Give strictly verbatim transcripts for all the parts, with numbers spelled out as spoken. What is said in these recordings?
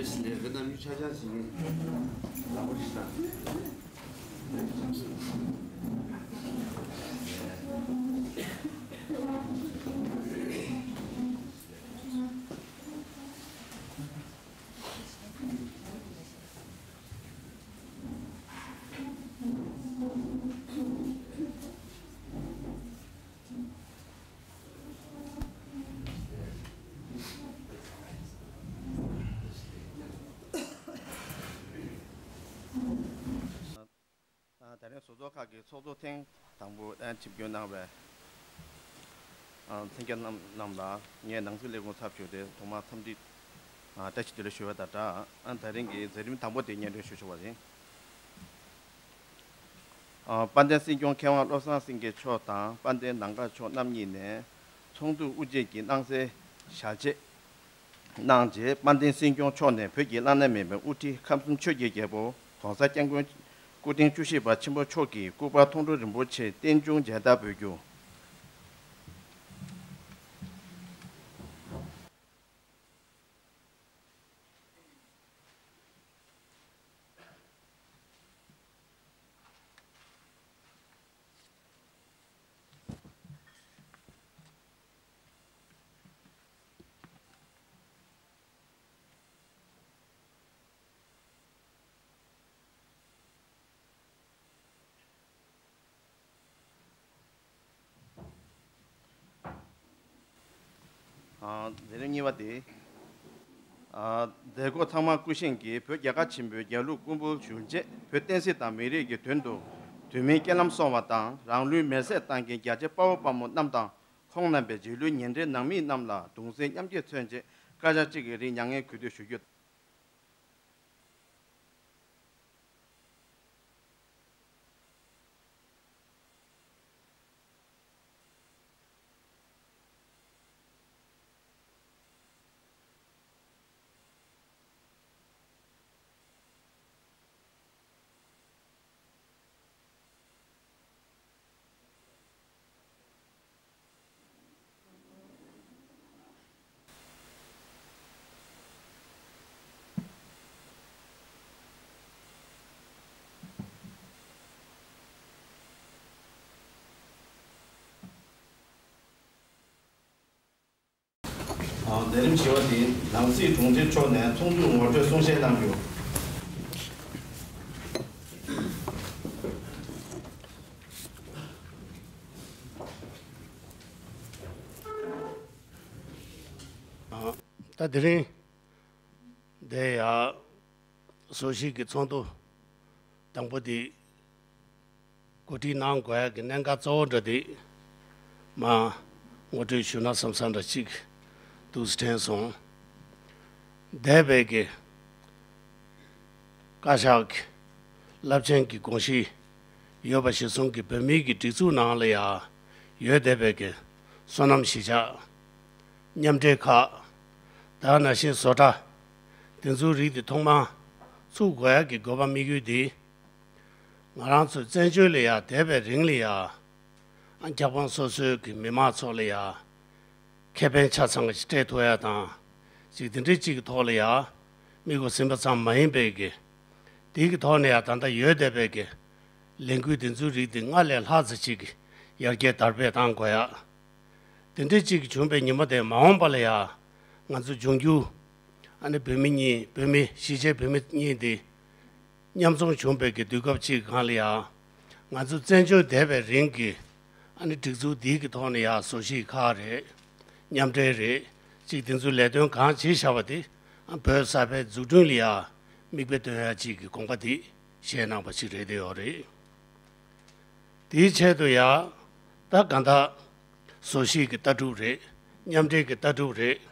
འདི་རི་དང་མི་ཆ་ཆ་ཞིག་ལ་བོ་ཞིག་དང་། ད་རིང་བཟོ་ཚོགས་ཁག་གི་ཚོགས་གཙོ་ཐེངས་དང་པོ་ཆིབས་བསྒྱུར་གནང་བའི་ལྷན་རྒྱས་རྣམས་ལ་ངས་ནང་སྲིད་ལས་ཁུངས་ཚབ་ཞུས་ཏེ་ཐོག་མར་འཚམས་འདྲི་བཀྲ་ཤིས་བདེ་ལེགས་ཞུ་བ་དང་སྦྲགས། ད་རིང་གི་མཛད་རིམ་དང་པོ་དེ་སྙན་སྒྲོན་ཞུ་ཆོག་པ་ཡིན། དཔལ་ལྡན་སྲིད་སྐྱོང་མཁས་དབང་བློ་བཟང་སེང་གེ་མཆོག་དང་དཔལ་ལྡན་ནམ་མཁའ་མཆོག་རྣམ་གཉིས་ནས་ཚོགས་འདུ་དབུ་འབྱེད་ཀྱི་གནང་སའི་ཞལ་ཆད་གནང་རྗེས། དཔལ་ལྡན་སྲིད་སྐྱོང་མཆོག་ནས་བོད་ཀྱི་བླ་ན་མེད་པའི་དབུ་ཁྲིད་ཁམས་གསུམ་ཆོས་ཀྱི་རྒྱལ་པོ་༸གོང་ས་༸སྐྱབས་མགོན་སྐུ་ཕྲེང་བཅུ་བཞི་པ་ཆེན་པོ་མཆོག་གི་སྐུ་པར་མཐོང་གྲོལ་རིན་པོ་ཆེ་རྟེན་འབྱུང་མཇལ་དར་འབུལ་རྒྱུ། མཛད་རིམ་གཉིས་པ་དེ། མཛད་སྒོ་ཚང་མ་སྐུ་བཞེངས་ཀྱིས་བོད་རྒྱལ་ཁབ་ཆེན་པོའི་རྒྱལ་གླུ་སྐུ་འབུལ་ཞུ་རྗེས། བོད་བསྟན་སྲིད་དང་མི་རིགས་ཀྱི་དོན་དུ་དུས་མིན་རྐྱེན་ལམ་སོང་བ་དང་རང་ལུས་མེར་སྲེག་བཏང་མཁན་རྒྱལ་གཅེས་དཔའ་བོ་དཔའ་མོ་རྣམས་དང་། ཁོང་རྣམ་པའི་རྗེས་ལུས་ཉེ་འབྲེལ་ནང་མི་རྣམས་ལ་གདུང་སེམས་མཉམ་སྐྱེད་མཚོན་ཆེད་བཀའ་ཤག་གཅིག་གི་རིང་མྱ་ངན་གུས་འདུད་ཞུ་རྒྱུ། མཛད་རིམ་བཞི་པ་དེ་ནང་སྲིད་དྲུང་ཆེ་མཆོག་ནས་ཚོགས་འདུའི་ངོ་སྤྲོད་གསུང་བཤད་གནང་རྒྱུ། ད་དེ་རིང་འདི་ཡ་ཟུར་བཞི་གི་ཚོགས་འདུ་དང་པོ་དེ་གོ་སྒྲིག་གནང་དགོས་ཡ་གི་གནད་འགག་གཙོ་བོ་འདྲ་དེ་མ་ངོ་སྤྲོད་ཞུ་ན་བསམ་བསམ་འདྲ་ཅིག་འདུག་དྲན་སོང་། འདས་པའི་གི་བཀའ་ཤག་གི་རླབས་ཆེན་གྱི་དགོངས་གཞི་ཡོད་པ་གཞིར་བཟུང་གི་བོད་མིའི་གི་སྒྲིག་འཛུགས་ནང་ལ་ཡ་ཡོད་བསྡད་པའི་གི་སོ་ནམ་གཞིས་ཆགས། མཉམ་འབྲེལ་ཁག་དེ་ནང་བཞིན་བཟོ་གྲྭ། དེ་ཚོའི་རིགས་དེ་ཐོག་མར་ཚུགས་དགོས་ཡག་གི་དགོས་པ་དམིགས་ཡུལ་དེ། ང་རང་ཚོའི་བཙན་བྱོལ་ལ་ཡ་བསྡད་པའི་རིང་ལ་ཡ། ཨ་རྒྱལ་ཁབ་སོ་སོའི་གི་མི་མང་ཚོ་ལ་ཡ། ཁེ་ཕན་ཆ་ཚང་ཞིག་སྤྲད་ཐུབ་ཡ་དང་། ཅིག་དེ་འདྲའི་ཅིག་གི་ཐོག་ལ་ཡ། དམིགས་སུ་ཟིན་པ་ཙམ་མ་ཡིན་པའི་གི། དེ་གི་ཐོག་ནས་ཡ་ད་ལྟ་ཡོད་བསྡད་པའི་གི། ལས་འགུལ་དེ་ཚོའི་རིགས་དེ་སྔར་ལས་ལྷག་ཙམ་ཅིག་གི་ཡར་རྒྱས་དར་སྤེལ་གཏང་དགོས་ཡ། དེ་འདྲའི་ཅིག་བྱུང་བའི་ཉིན་མོ་དེ་མ་འོངས་པ་ལ་ཡ། ང་ཚོ་འབྱུང་འགྱུར། ཨ་ནི་བོད་མི་གཉིས་བོད་མི་གཞིས་བྱེས་བོད་མི་གཉིས་དེ། མཉམ་འཛོམས་བྱུང་བའི་གི་དུས་སྐབས་ཅིག་སྒང་ལ་ཡ། ང་ཚོ་བཙན་བྱོལ་བསྡད་པའི་རིང་གི། ཨ་ནི་སྒྲིག་འཛུགས་འདིའི་གི་ཐོག་ནས་ཡ་བཟོ་གཞིས་ཁག་རེད། མཉམ་འབྲེལ་རེད། ཅིག་དེ་ཚོའི་ལས་དོན་གང་བྱེད་བཞག་པ་དེ། ཨ་བོད་གསར་པའི་འཛུགས་སྐྲུན་ལ་ཡ། མིག་དཔེ་སྟོན་ཡ་ཅིག་གི་དགོངས་པ་དེ་བཞེས་གནང་བ་ཅིག་རེད་དེ་ཡོད་རེད། དེའི་ཆེད་དུ་ཡ། ད་གང་ལྟར། བཟོ་གཞིས་ཀྱི་ལྟ་གྲུབ་རེད། མཉམ་འབྲེལ་གྱི་ལྟ་གྲུབ་རེད།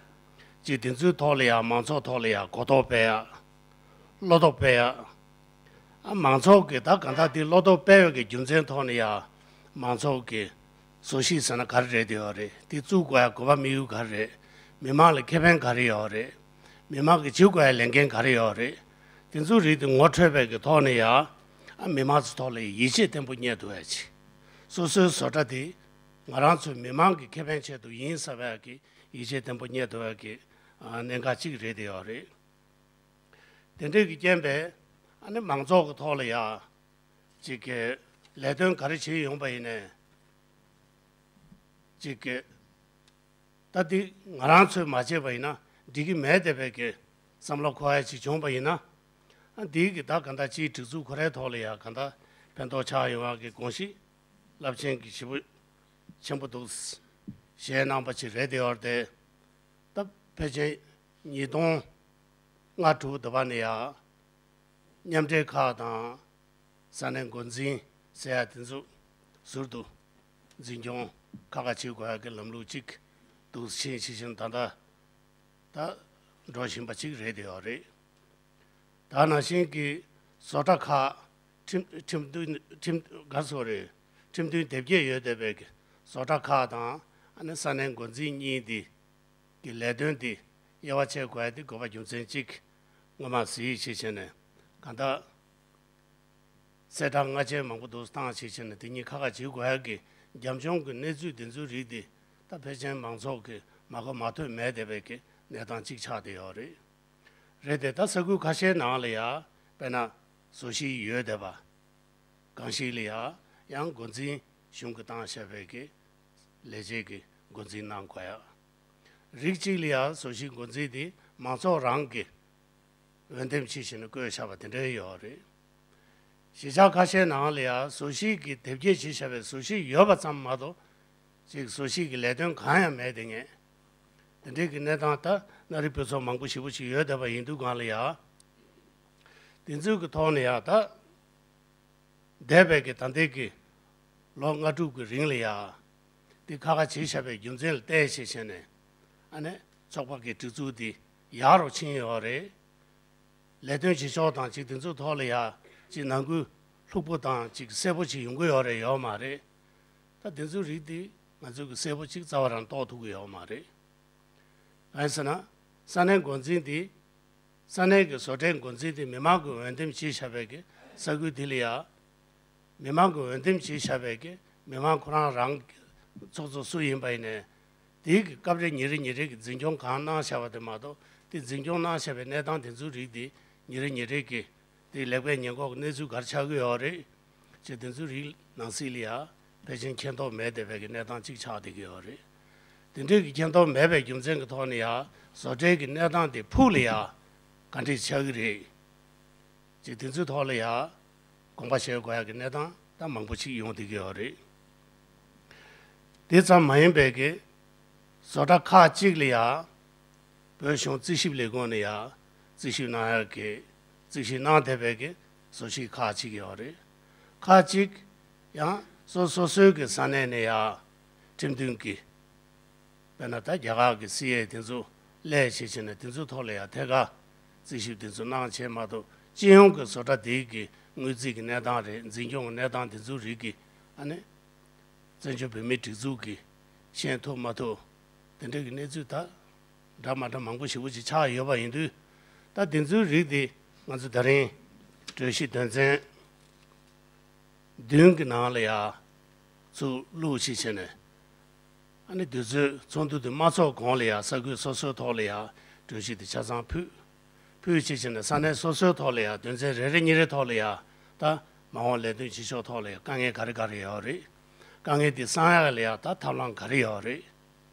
ཅིག་དེ་ཚོའི་ཐོག་ལ་ཡ་མང་ཚོགས་ཐོག་ལ་ཡ་གོ་རྟོགས་སྤེལ་ཡ། བློ་སྟོབས་སྤེལ་ཡ། ཨ་མང་ཚོགས་ཀྱི་ད་གང་ལྟར་དེ་བློ་སྟོབས་སྤེལ་བའི་གི་རྒྱུ་མཚན་ཐོག་ནས་ཡ། མང་ཚོགས་ཀྱི་བཟོ་གཞིས་ཟེར་ན་ག་རེ་རེད་དེ་ཡོད་རེད། དེ་བཙུགས་དགོས་ཡ་དགོས་པ་དམིགས་ཡུལ་ག་རེ་རེད། མི་མང་ལ་ཁེ་ཕན་ག་རེ་ཡོད་རེད། མི་མང་གི་བྱེད་དགོས་ཡ་ལས་འགན་ག་རེ་ཡོད་རེད། དེ་ཚོའི་རིགས་དེ་ངོ་འཕྲོད་པའི་གི་ཐོག་ནས་ཡ། ཨ་མི་མང་ཚོའི་ཐོག་ལ་ཡིད་ཆེས་བརྟན་པོ་རྙེད་ཐུབ་ཡ་ཅིག་སོ་སོའི་བཟོ་གྲྭ་དེ་ང་རང་ཚོའི་མི་མང་གི་ཁེ་ཕན་ཆེད་དུ་ཡིན་བསམ་པའི་གི་ཡིད་ཆེས་བརྟན་པོ་རྙེད་ཐུབ་ཡ་གི་ཨ་གནད་འགག་ཅིག་རེད་དེ་ཡོད་རེད། དེ་འདྲས་ཀྱི་རྐྱེན་པས་ཨ་ནི་མང་ཚོགས་ཀྱི་ཐོག་ལ་ཡ་ཅིག་གི་ལས་དོན་ག་རེ་བྱེད་ཡོང་པ་ཡིན་ནའི་ཅིག་གི་ད་འདི་ང་རང་ཚོས་མ་བྱས་པ་ཡིན་ན་འགྲིག་གི་མེད་བསྡད་པའི་གི་བསམ་བློ་འཁོར་ཡ་ཅིག་བྱུང་པ་ཡིན་ན། ཨ་འདིའི་གི་ད་ག་འདྲ་ཅིག་སྒྲིག་འཛུགས་ཁོ་རའི་ཐོག་ལ་ཡ་ག་འདྲ་ཕན་ཐོགས་ཆགས་ཡོང་བ་གི་དགོངས་གཞི་རླབས་ཆེན་གྱི་ཞེ་པོ་ཆེན་པོ་འདུག་ཞེས་གནང་པ་ཅིག་རེད་དེ་ཡོད་རེད་དེ། ད་ཕལ་ཆེར་ཉིས་སྟོང་ལྔ་དྲུག་དུ་བ་ནས་ཡ་མཉམ་འབྲེལ་ཁག་དང་ས་གནས་འགོ་འཛིན་ཟེར་ཡ་དེ་ཚོ་ཟུར་དུ་འཛིན་སྐྱོང་ཁག་ཁག་བྱེད་དགོས་ཡ་གི་ལམ་ལུགས་ཅིག་འདུག་ཕྱིན་ཕྱིན་ཕྱིན་ད་ལྟ་ད་འགྲོ་བཞིན་པ་ཅིག་རེད་དེ་ཡོད་རེད། ད་ནང་བཞིན་གྱི་བཟོ་གྲྭ་ཁག་ཁྲིམས་ཁྲིམས་མཐུན་ཁྲིམས་ག་སོ་རེད། ཁྲིམས་མཐུན་དེབ་སྐྱེལ་ཡོད་བསྡད་པའི་གི་བཟོ་གྲྭ་ཁག་དང་ཨ་ནི་ས་གནས་འགོ་འཛིན་གཉིས་འདི་གི་ལས་དོན་འདི་དབྱེ་བ་ཕྱེ་དགོས་ཡ་དེ་དགོས་པ་རྒྱུ་མཚན་གཅིག་སྔོན་མ་གཟིགས་བྱས་བྱས་ནས་གང་ལྟར་གསལ་བསྒྲགས་སྔ་རྗེས་མང་པོ་འདུག་བཏང་བྱས་བྱས་ནས་དེ་གཉིས་ཁག་ཁག་བྱེད་དགོས་ཡ་གི་རྒྱབ་ལྗོངས་ཀྱི་གནས་ཚུལ་དེ་ཚོའི་རིགས་དེ་ད་ཕལ་ཆེར་མང་ཚོགས་ཀྱི་མ་གོ་མ་ཐོས་མེད་བསྡད་པའི་གི་གནས་སྟངས་གཅིག་ཆགས་བསྡད་ཡོད་རེད། རེད་དེ་ད་ས་ཁུལ་ཁ་ཤས་ནང་ལ་ཡ་དཔེར་ན་བཟོ་གཞིས་ཡོད་བསྡད་པ། གང་ཞིག་ལ་ཡ་ཡང་འགོ་འཛིན་གཞུང་གིས་བཏང་བཞག་པའི་གི་ལས་བྱེད་ཀྱི་འགོ་འཛིན་གནང་དགོས་ཡ། རིགས་གཅིག་ལ་ཡ་བཟོ་གཞིས་འགོ་འཛིན་དེ་མང་ཚོགས་རང་གི་འོས་འདེམས་བྱས་བྱས་ནས་བསྐོས་བཞག་པ་དེ་འདྲ་ཡོད་རེད། གཞིས་ཆགས་ཁ་ཤས་ནང་ལ་ཡ་བཟོ་གཞིས་ཀྱི་དེབ་སྐྱེལ་བྱས་བཞག་པའི་བཟོ་གཞིས་ཡོད་པ་ཙམ་མ་གཏོགས་ཅིག་བཟོ་གཞིས་ཀྱི་ལས་དོན་གང་ཡང་མེད་དེ་ངས། དེ་འདྲའི་གི་གནས་སྟངས་ད་མངའ་རིས་བོད་ཚོ་མང་པོ་ཞེ་པོ་ཞིག་ཡོད་བསྡད་པ་ཡིན་དུས་སྒང་ལ་ཡ། དེ་ཚོའི་གི་ཐོག་ནས་ཡ་ད། འདས་པའི་གི་ད་ལྟའི་གི་ལོ་ལྔ་དྲུག་གི་རིང་ལ་ཡ། དེ་ཁག་ཁག་བྱས་བཞག་པའི་རྒྱུ་མཚན་ལ་བལྟས་བྱས་བྱས་ནས། ཨ་ནི་ཚོགས་པ་གི་སྒྲིག་འཛུགས་དེ་ཡག་རུ་ཕྱིན་ཡོད་རེད། ལས་དོན་བྱེད་ཕྱོགས་དང་ཅིག་དེ་ཚོའི་ཐོག་ལ་ཡ་ཅིག་ནང་ཁུལ་ལྷུག་པོ་དང་ཅིག་གསལ་པོ་ཅིག་ཡོང་གི་ཡོད་རེད་ཡོད་མ་རེད། ད་དེ་ཚོའི་རིགས་དེ་ང་ཚོས་གི་གསལ་པོ་ཅིག་རྩ་བ་རང་རྟོགས་ཐུབ་ཀྱི་ཡོད་མ་རེད། གང་ཡིན་ཟེར་ན། ས་གནས་འགོ་འཛིན་དེ། ས་གནས་ཀྱི་བཟོ་གྲྭའི་འགོ་འཛིན་དེ་མི་མང་གི་འོས་འདེམས་བྱས་བཞག་པའི་གི་ས་ཁུལ་དེ་ལ་ཡ། མི་མང་གི་འོས་འདེམས་བྱས་བཞག་པའི་གི་མི་མང་ཁོ་རང་རང་གི་ཚོགས་གཙོ་སུ་ཡིན་པ་ཡིན་ནའི། དེའི་གི་སྐབས་རེ་ཉིན་རེ་ཉིན་རེ་གི་འཛིན་སྐྱོང་གང་གནང་བཞག་པ་དེ་མ་གཏོགས་དེ་འཛིན་སྐྱོང་གནང་བཞག་པའི་གནས་སྟངས་དེ་ཚོའི་རིགས་དེ་ཉིན་རེ་ཉིན་རེ་གི་དེ་ལེགས་པའི་ཉེས་འགོག་གི་གནས་ཚུལ་ག་རེ་ཆགས་ཀྱི་ཡོད་རེད། ཅེས་དེ་ཚོའི་རིགས་ནང་གསེས་ལ་ཡ་ཕལ་ཆེར་མཁྱེན་རྟོགས་མེད་བསྡད་པའི་གི་གནས་སྟངས་གཅིག་ཆགས་བསྡད་ཀྱི་ཡོད་རེད། དེ་འདྲའི་གི་མཁྱེན་རྟོགས་མེད་པའི་རྒྱུ་མཚན་གྱི་ཐོག་ནས་ཡ་བཟོ་གྲྭའི་གི་གནས་སྟངས་དེ་ཕུགས་ལ་ཡ་ག་འདྲས་ཆགས་ཀྱི་རེད། ཅེས་དེ་ཚོའི་ཐོག་ལ་ཡ་དགོངས་པ་བཞེས་དགོས་ཡ་གི་གནས་སྟངས་ད་མང་པོ་ཅིག་ཡོང་བསྡད་ཀྱི་ཡོད་རེད། དེ་ཙམ་མ་ཡིན་པའི་གི་བཟོ་གྲྭ་ཁག་ཅིག་ལ་ཡ། བོད་གཞུང་རྩིས་ཞིབ་ལས་ཁུངས་ནས་ཡ་རྩིས་ཞིབ་གནང་ཡག་གི་རྩིས་ཞིབ་གནང་བསྡད་པའི་གི་བཟོ་གཞིས་ཁག་ཅིག་ཡོད་རེད། ཁག་ཅིག་ཡང་སོ་སོ་སོའི་གི་ས་གནས་ནས་ཡ་ཁྲིམས་མཐུན་གི་དཔེར་ན་ད་རྒྱ་གར་གི་སི་ཨེ་དེ་ཚོ་སླེབས་བྱས་བྱས་ནས་དེ་ཚོའི་ཐོག་ལ་ཡ་ཐད་ཀར་རྩིས་ཞིབ་དེ་ཚོ་གནང་བྱས་མ་གཏོགས་སྤྱི་ཡོངས་གི་བཟོ་གྲྭ་དེའི་གི་དངུལ་རྩིས་གི་གནས་སྟངས་རེད། འཛིན་སྐྱོང་གི་གནས་སྟངས་དེ་ཚོའི་རིགས་གི་ཨ་ནི། བཙན་བྱོལ་བོད་མིའི་སྒྲིག་འཛུགས་ཀྱིས་ཤེས་ཐུབ་མ་ཐུབ་དེ་འདྲ་གི་གནས་ཚུལ་ད་འདྲ་མ་འདྲ་མང་པོ་ཞེ་པོ་ཅིག་ཆགས་ཡོད་པ་ཡིན་དུས། ད་དེ་ཚོའི་རིགས་དེ་ང་ཚོ་ད་རིང་གྲོས་གཞི་དོན་ཚན་བདུན་གྱི་ནང་ལ་ཡ་ཚུར་བླུགས་ཤིག་བྱས་ནས། ཨ་ནི་དུས་ཚོད་ཚོགས་འདུ་དེ་མ་ཚོགས་གོང་ལ་ཡ་ས་ཁུལ་སོ་སོའི་ཐོག་ལ་ཡ་གྲོས་གཞི་དེ་ཆ་ཚང་ཕུལ། ཕུལ་བྱས་བྱས་ནས་ས་གནས་སོ་སོའི་ཐོག་ལ་ཡ་དོན་ཚན་རེ་རེ་གཉིས་རེ་ཐོག་ལ་ཡ་ད་མ་འོངས་ལས་དོན་བྱེད་ཕྱོགས་ཐོག་ལ་ཡ་དཀའ་ངལ་ག་རེ་ག་རེ་ཡོད་རེད། དཀའ་ངལ་དེ་སངས་ཡག་ལ་ཡ་ད་ཐབས་ལམ་ག་རེ་ཡོད་རེད།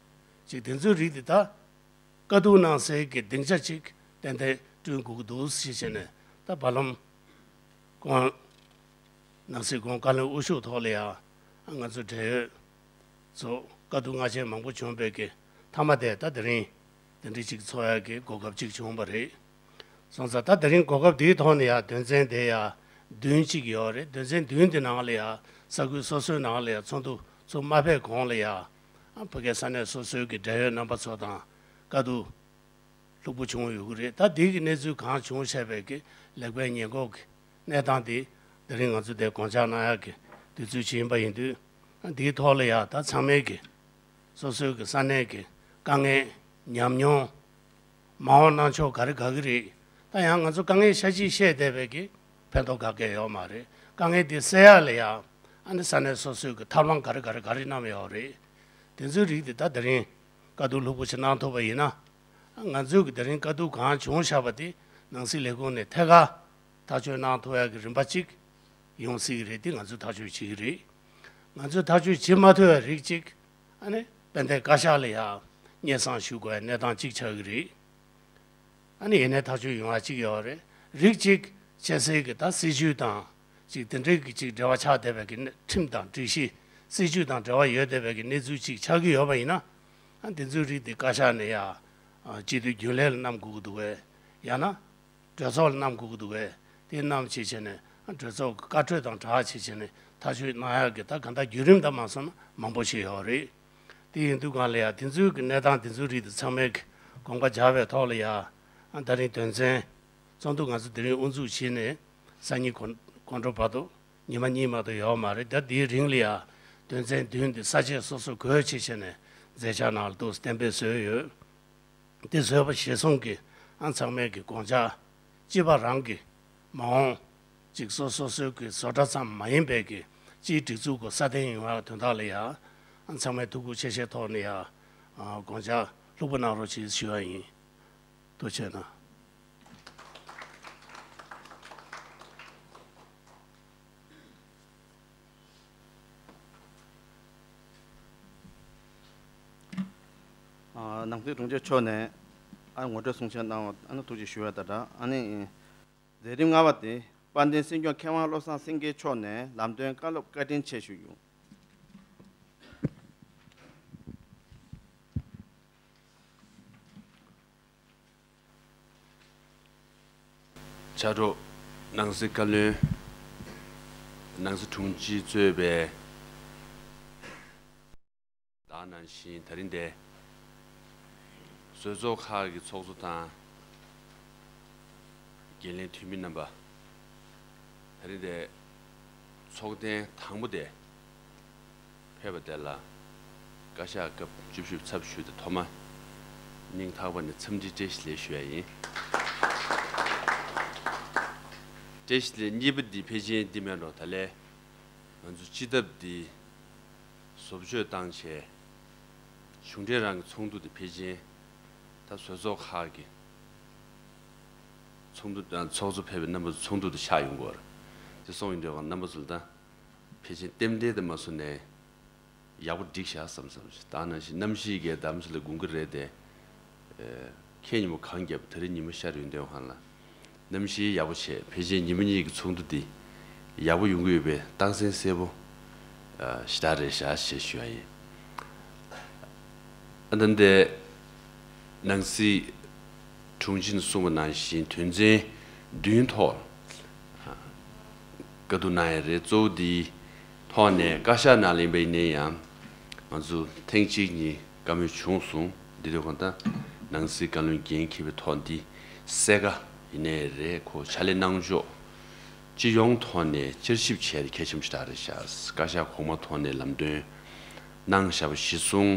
ཅིག་དེ་ཚོའི་རིགས་དེ་ད་བཀའ་བསྡུར་གནང་སའི་གི་སྡིངས་ཆ་ཅིག་ཏན་ཏན་བསྐྲུན་དགོས་ཀྱི་འདུག་ཟེར་བྱས་ནས་ད་བར་ལམ་ཁོང་ནང་སྲིད་ཁོང་བཀའ་བློན་དབུ་བཞུགས་ཐོག་ལ་ཡ་ང་ཚོ་འབྲེལ་ཡོད་ཚོ་བཀའ་བསྡུར་སྔ་རྗེས་མང་པོ་བྱུང་བའི་གི་མཐའ་མ་དེ་ད་དེ་རིང་དེ་འདྲ་ཅིག་ཚོགས་ཡག་གི་གོ་སྐབས་ཅིག་བྱུང་བ་རེད། སོང་ཙང་ད་དེ་རིང་གོ་སྐབས་འདིའི་ཐོག་ནས་ཡ་དོན་ཚན་དེ་ཡ་བདུན་གཅིག་ཡོད་རེད། དོན་ཚན་བདུན་དེ་ནང་ལ་ཡ་ས་ཁུལ་སོ་སོའི་ནང་ལ་ཡ་ཚོགས་འདུ་ཚུར་མ་ཕེབས་གོང་ལ་ཡ་ཨ་ཕ་གིའི་ས་གནས་སོ་སོའི་གི་འབྲེལ་ཡོད་རྣམ་པ་ཚོ་དང་བཀའ་བསྡུར་ལྷུག་པོ་བྱུང་ཡོད་ཀྱི་རེད། ད་འདི་གི་གནས་ཚུལ་གང་བྱུང་བཤད་པའི་གི་ལེགས་པའི་ཉེས་འགོག་གི་གནས་སྟངས་དེ་དེ་རིང་ང་ཚོ་དེ་དགོངས་འཇགས་གནང་ཡག་གི་དུས་ཚོད་ཅིག་ཡིན་པ་ཡིན་དུས། འདིའི་ཐོག་ལ་ཡ་ད་ཚང་མས་ཀྱི་སོ་སོའི་གི་ས་གནས་ཀྱི་དཀའ་ངལ་ཉམས་མྱོང་མ་འོངས་གནང་ཕྱོགས་ག་རེ་དགའ་གི་རེད། ད་ཡང་ང་ཚོ་དཀའ་ངལ་ཤ་ཅིག་བཤད་བསྡད་པའི་གི་ཕན་ཐོགས་ག་གེ་ཡོད་མ་རེད། དཀའ་ངལ་འདི་སེལ་ཡག་ལ་ཡ་ཨ་ནི་ས་གནས་སོ་སོའི་གི་ཐབས་ལམ་ག་རེ་ག་རེ་ག་རེ་བསྣམས་ཡོད་རེད། དེ་ཚོའི་རིགས་དེ་ད་དེ་རིང་བཀའ་བསྡུར་ལྷུག་པོ་ཞིག་གནང་ཐུབ་པ་ཡིན་ན། ང་ཚོའི་གི་དེ་རིང་བཀའ་བསྡུར་གང་བྱུང་བཞག་པ་དེ་ ནང་སྲིད་ལས་ཁུངས་ནས་ཐད་ཀར་ཐག་གཅོད་གནང་ཐུབ་ཡག་གི་རིམ་པ་གཅིག་ཡོང་སྲིད་ཀྱི་རེད། དེ་ང་ཚོས་ཐག་གཅོད་བྱེད་ཀྱི་རེད། ང་ཚོས་ཐག་གཅོད་བྱེད་མ་ཐུབ་པའི་རིགས་གཅིག་ཨ་ནི་དཔལ་ལྡན་བཀའ་ཤག་ལ་ཡང་སྙན་སེང་ཞུ་དགོས་པའི་གནས་སྟངས་གཅིག་ཆགས་ཀྱི་རེད། ཨ་ནི་ཡིན་ནའི་ཐག་གཅོད་ཡོང་ཡག་གཅིག་ཡོད་རེད། རིགས་གཅིག་ཆེ་སའི་གི་ད་སྲིད་ཇུས་དང་ཅིག་དེ་འདྲའི་གི་ཅིག་འབྲེལ་བ་ཆགས་བསྡད་པའི་གི་གནས་ཁྲིམས་དང་སྒྲིག་གཞི་སྲིད་ཇུས་དང་འབྲེལ་བ་ཡོད་བསྡད་པའི་གི་གནས་ཚུལ་ཅིག་ཆགས་ཀྱི་ཡོད་པ་ཡིན་ན། ཨ་དེ་ཚོའི་རིགས་དེ་བཀའ་ཤག་ནས་ཡང་སྤྱི་འཐུས་རྒྱུན་ལས་ལ་བསྣམས་དགོས་ཀྱི་འདུག་གས། ཡང་ན་གྲོས་ཚོགས་ལ་བསྣམས་དགོས་ཀྱི་འདུག་གས། དེ་བསྣམས་བྱས་བྱས་ནས་ཨ་གྲོས་ཚོགས་ཀྱི་བཀའ་འཁྲོལ་དང་སྦྲགས་བྱས་བྱས་ནས་ཐག་གཅོད་གནང་ཡག་གི་ད་གང་ལྟར་བརྒྱུད་རིམ་ད་མ་སོང་ན་མང་པོ་ཞིག་ཡོད་རེད། དེ་ཡིན་དུས་གང་ལ་ཡང་དེ་ཚོའི་གི་གནས་སྟངས་དེ་ཚོའི་རིགས་དེ་ཚང་མའི་གི་དགོངས་པ་འཇགས་པའི་ཐོག་ལ་ཡང་ཨ་ད་རིང་དོན་ཚན་ཚོགས་འདུ་ང་ཚོ་དེ་རིང་དབུ་འཛུགས་བྱས་ནས་སང་ཉིན་དགོང་དགོང་དྲོ་བར་དུ་ཉི་མ་གཉིས་མ་གཏོགས་ཡོད་མ་རེད། ད་དེའི་རིང་ལ་ཡང་དོན་ཚན་བདུན་དེ་ས་བཅད་སོ་སོ་བགོས་བྱས་བྱས་ནས་མཛད་འཆར་ནང་ལ་འདུག་གཏན་འབེབས་བཟོས་ཡོད། དེ་བཟོས་པ་གཞིར་བཟུང་གིས་ཨ་ཚང་མས་ཀྱི་དགོངས་འཆར་གཅིག་པ་རང་གི་མ་འོངས་ཅིག་སོ་སོ་སོའི་གི་བཟོ་གྲྭ་ཙམ་མ་ཡིན་པའི་གི་སྤྱིའི་སྒྲིག་འཛུགས་སྐོར་སྲ་བརྟན་ཡོང་ཡག་དོན་དག་ལ་ཡང་ཨ་ཚང་མས་ཐུགས་ཁུར་ཆེ་བཞེས་ཐོག་ནས་ཡང་ཨ་དགོངས་འཆར་ལྷུག་པོ་གནང་རོགས་བྱེད་ཞུ་བ་ཡིན། ཐུགས་རྗེ་གནང་། ཨ་ནང་སྲིད་དྲུང་ཆེ་མཆོག་ནས་ཨ་ངོ་སྤྲོད་གསུང་བཤད་གནང་བ་ཨ་ནི་ཐུགས་རྗེ་ཞུ་བ་དང་སྦྲགས། ཨ་ནི་མཛད་རིམ་ལྔ་པ་དེ་དཔལ་ལྡན་སྲིད་སྐྱོང་མཁས་དབང་བློ་བཟང་སེང་གེ་མཆོག་ནས་ལམ་སྟོན་བཀའ་སློབ་བཀའ་དྲིན་ཆེ་ཞུ་རྒྱུ། ཕྱག་རོགས། ནང་སྲིད་བཀའ་བློན། ནང་སྲིད་དྲུང་ཆེ་གཙོས་པའི། ད་ནང་བཞིན་ད་རིང་འདིར་བཟོ་ཚོགས་ཁག་གི་ཚོགས་གཙོ་དང་འགན་ལེན་འཐུས་མི་རྣམ་པ། ད་རིང་འདིར་ཚོགས་ཐེངས་དང་པོ་དེ་ཕེབས་པ་དེ་ལ་བཀའ་ཤག་སྐབས་བཅུ་བཞི་པའི་ཚབ་ཞུས་ཏེ་ཐོག་མ་སྙིང་ཐག་པ་ནས་འཚམས་འདྲི་བཀྲ་ཤིས་བདེ་ལེགས་ཞུ་ཡ་ཡིན། བཀྲ་ཤིས་བདེ་ལེགས་གཉིས་པ་འདི་ཕལ་ཆེར་འདི་མིན་འགྲོ། ད་ལན་ང་ཚོ་སྤྱི་ཐབ་འདི་བཟོ་བཅོས་བཏང་བྱས་གཞུང་འབྲེལ་རང་གི་ཚོགས་འདུ་འདི་ཕལ་ཆེར་ད་བཟོ་ཚོགས་ཁག་གི་ཚོགས་འདུ་དང་ཚོགས་གཙོ་ཕེབས་པའི་རྣམ་པ་ཚོ་ཚོགས་འདུ་དེ་ཆགས་ཡོང་གི་ཡོད་རེད། དེ་སོང་ཡིན་དུས་རྣམ་པ་ཚོ་ལ་ད་ཕལ་ཆེར་རྟེན་འབྲེལ་དེ་མ་བཟོ་ནས་ཡག་པོ་འགྲིག་ཤག་བསམ་བསམ་ཞིག་ད་ནང་བཞིན་གནམ་གཤིས་ཀྱི་འདམ་ས་ལ་དགུན་ཁ་རེད་དེ། ཁྱེད་ཉིན་མོ་གངས་རྒྱབ་ད་རེས་ཉིན་མོ་ཤར་ཡོང་དུས་ཧང་ལ། གནམ་གཤིས་ཡག་པོ་བྱས་ཕལ་ཆེར་ཉི་མ་གཉིས་ཀྱི་ཚོགས་འདུ་འདི་ཡག་པོ་ཡོང་གི་ཡོད་པའི་རྟགས་མཚན་གསལ་པོ་ཞེ་དྲག་རེད་ཤག་ཞེས་ཞུ་ཡ་ཡིན། ཨ་ད་འདི་ནང་སྲིད་དྲུང་ཆེས་གསུངས་པ་ནང་བཞིན་དོན་ཚན་བདུན་ཐོག་བཀའ་བསྡུར་གནང་ཡ་རེད། གཙོ་བོ་འདིའི་ཐོག་ནས་བཀའ་ཤག་ནང་ལ་ཡིན་པ་ཡིན་ན་ཡང་ང་ཚོ་ཐེངས་གཅིག་གཉིས་བཀའ་མོལ་བྱུང་སོང་། འདི་དུས་གང་ལྟར་ནང་སྲིད་བཀའ་བློན་འགན་འཁྱེར་བའི་ཐོག་འདི་གསལ་ཁ་ཡིན་ནའི་རེད། ཁོ་ཕྱག་ལས་གནང་ཕྱོགས་སྤྱི་ཡོངས་ཐོག་ནས་བསྐྱར་ཞིབ་བྱས་ཏེ་གལ་ཆེན་པོ་ཞེ་དྲག་རེད་ཤག་བཀའ་ཤག་གོང་མ་ཐོག་ནས་ལམ་སྟོན་གནང་བཞག་པ་གཞིར་བཟུང་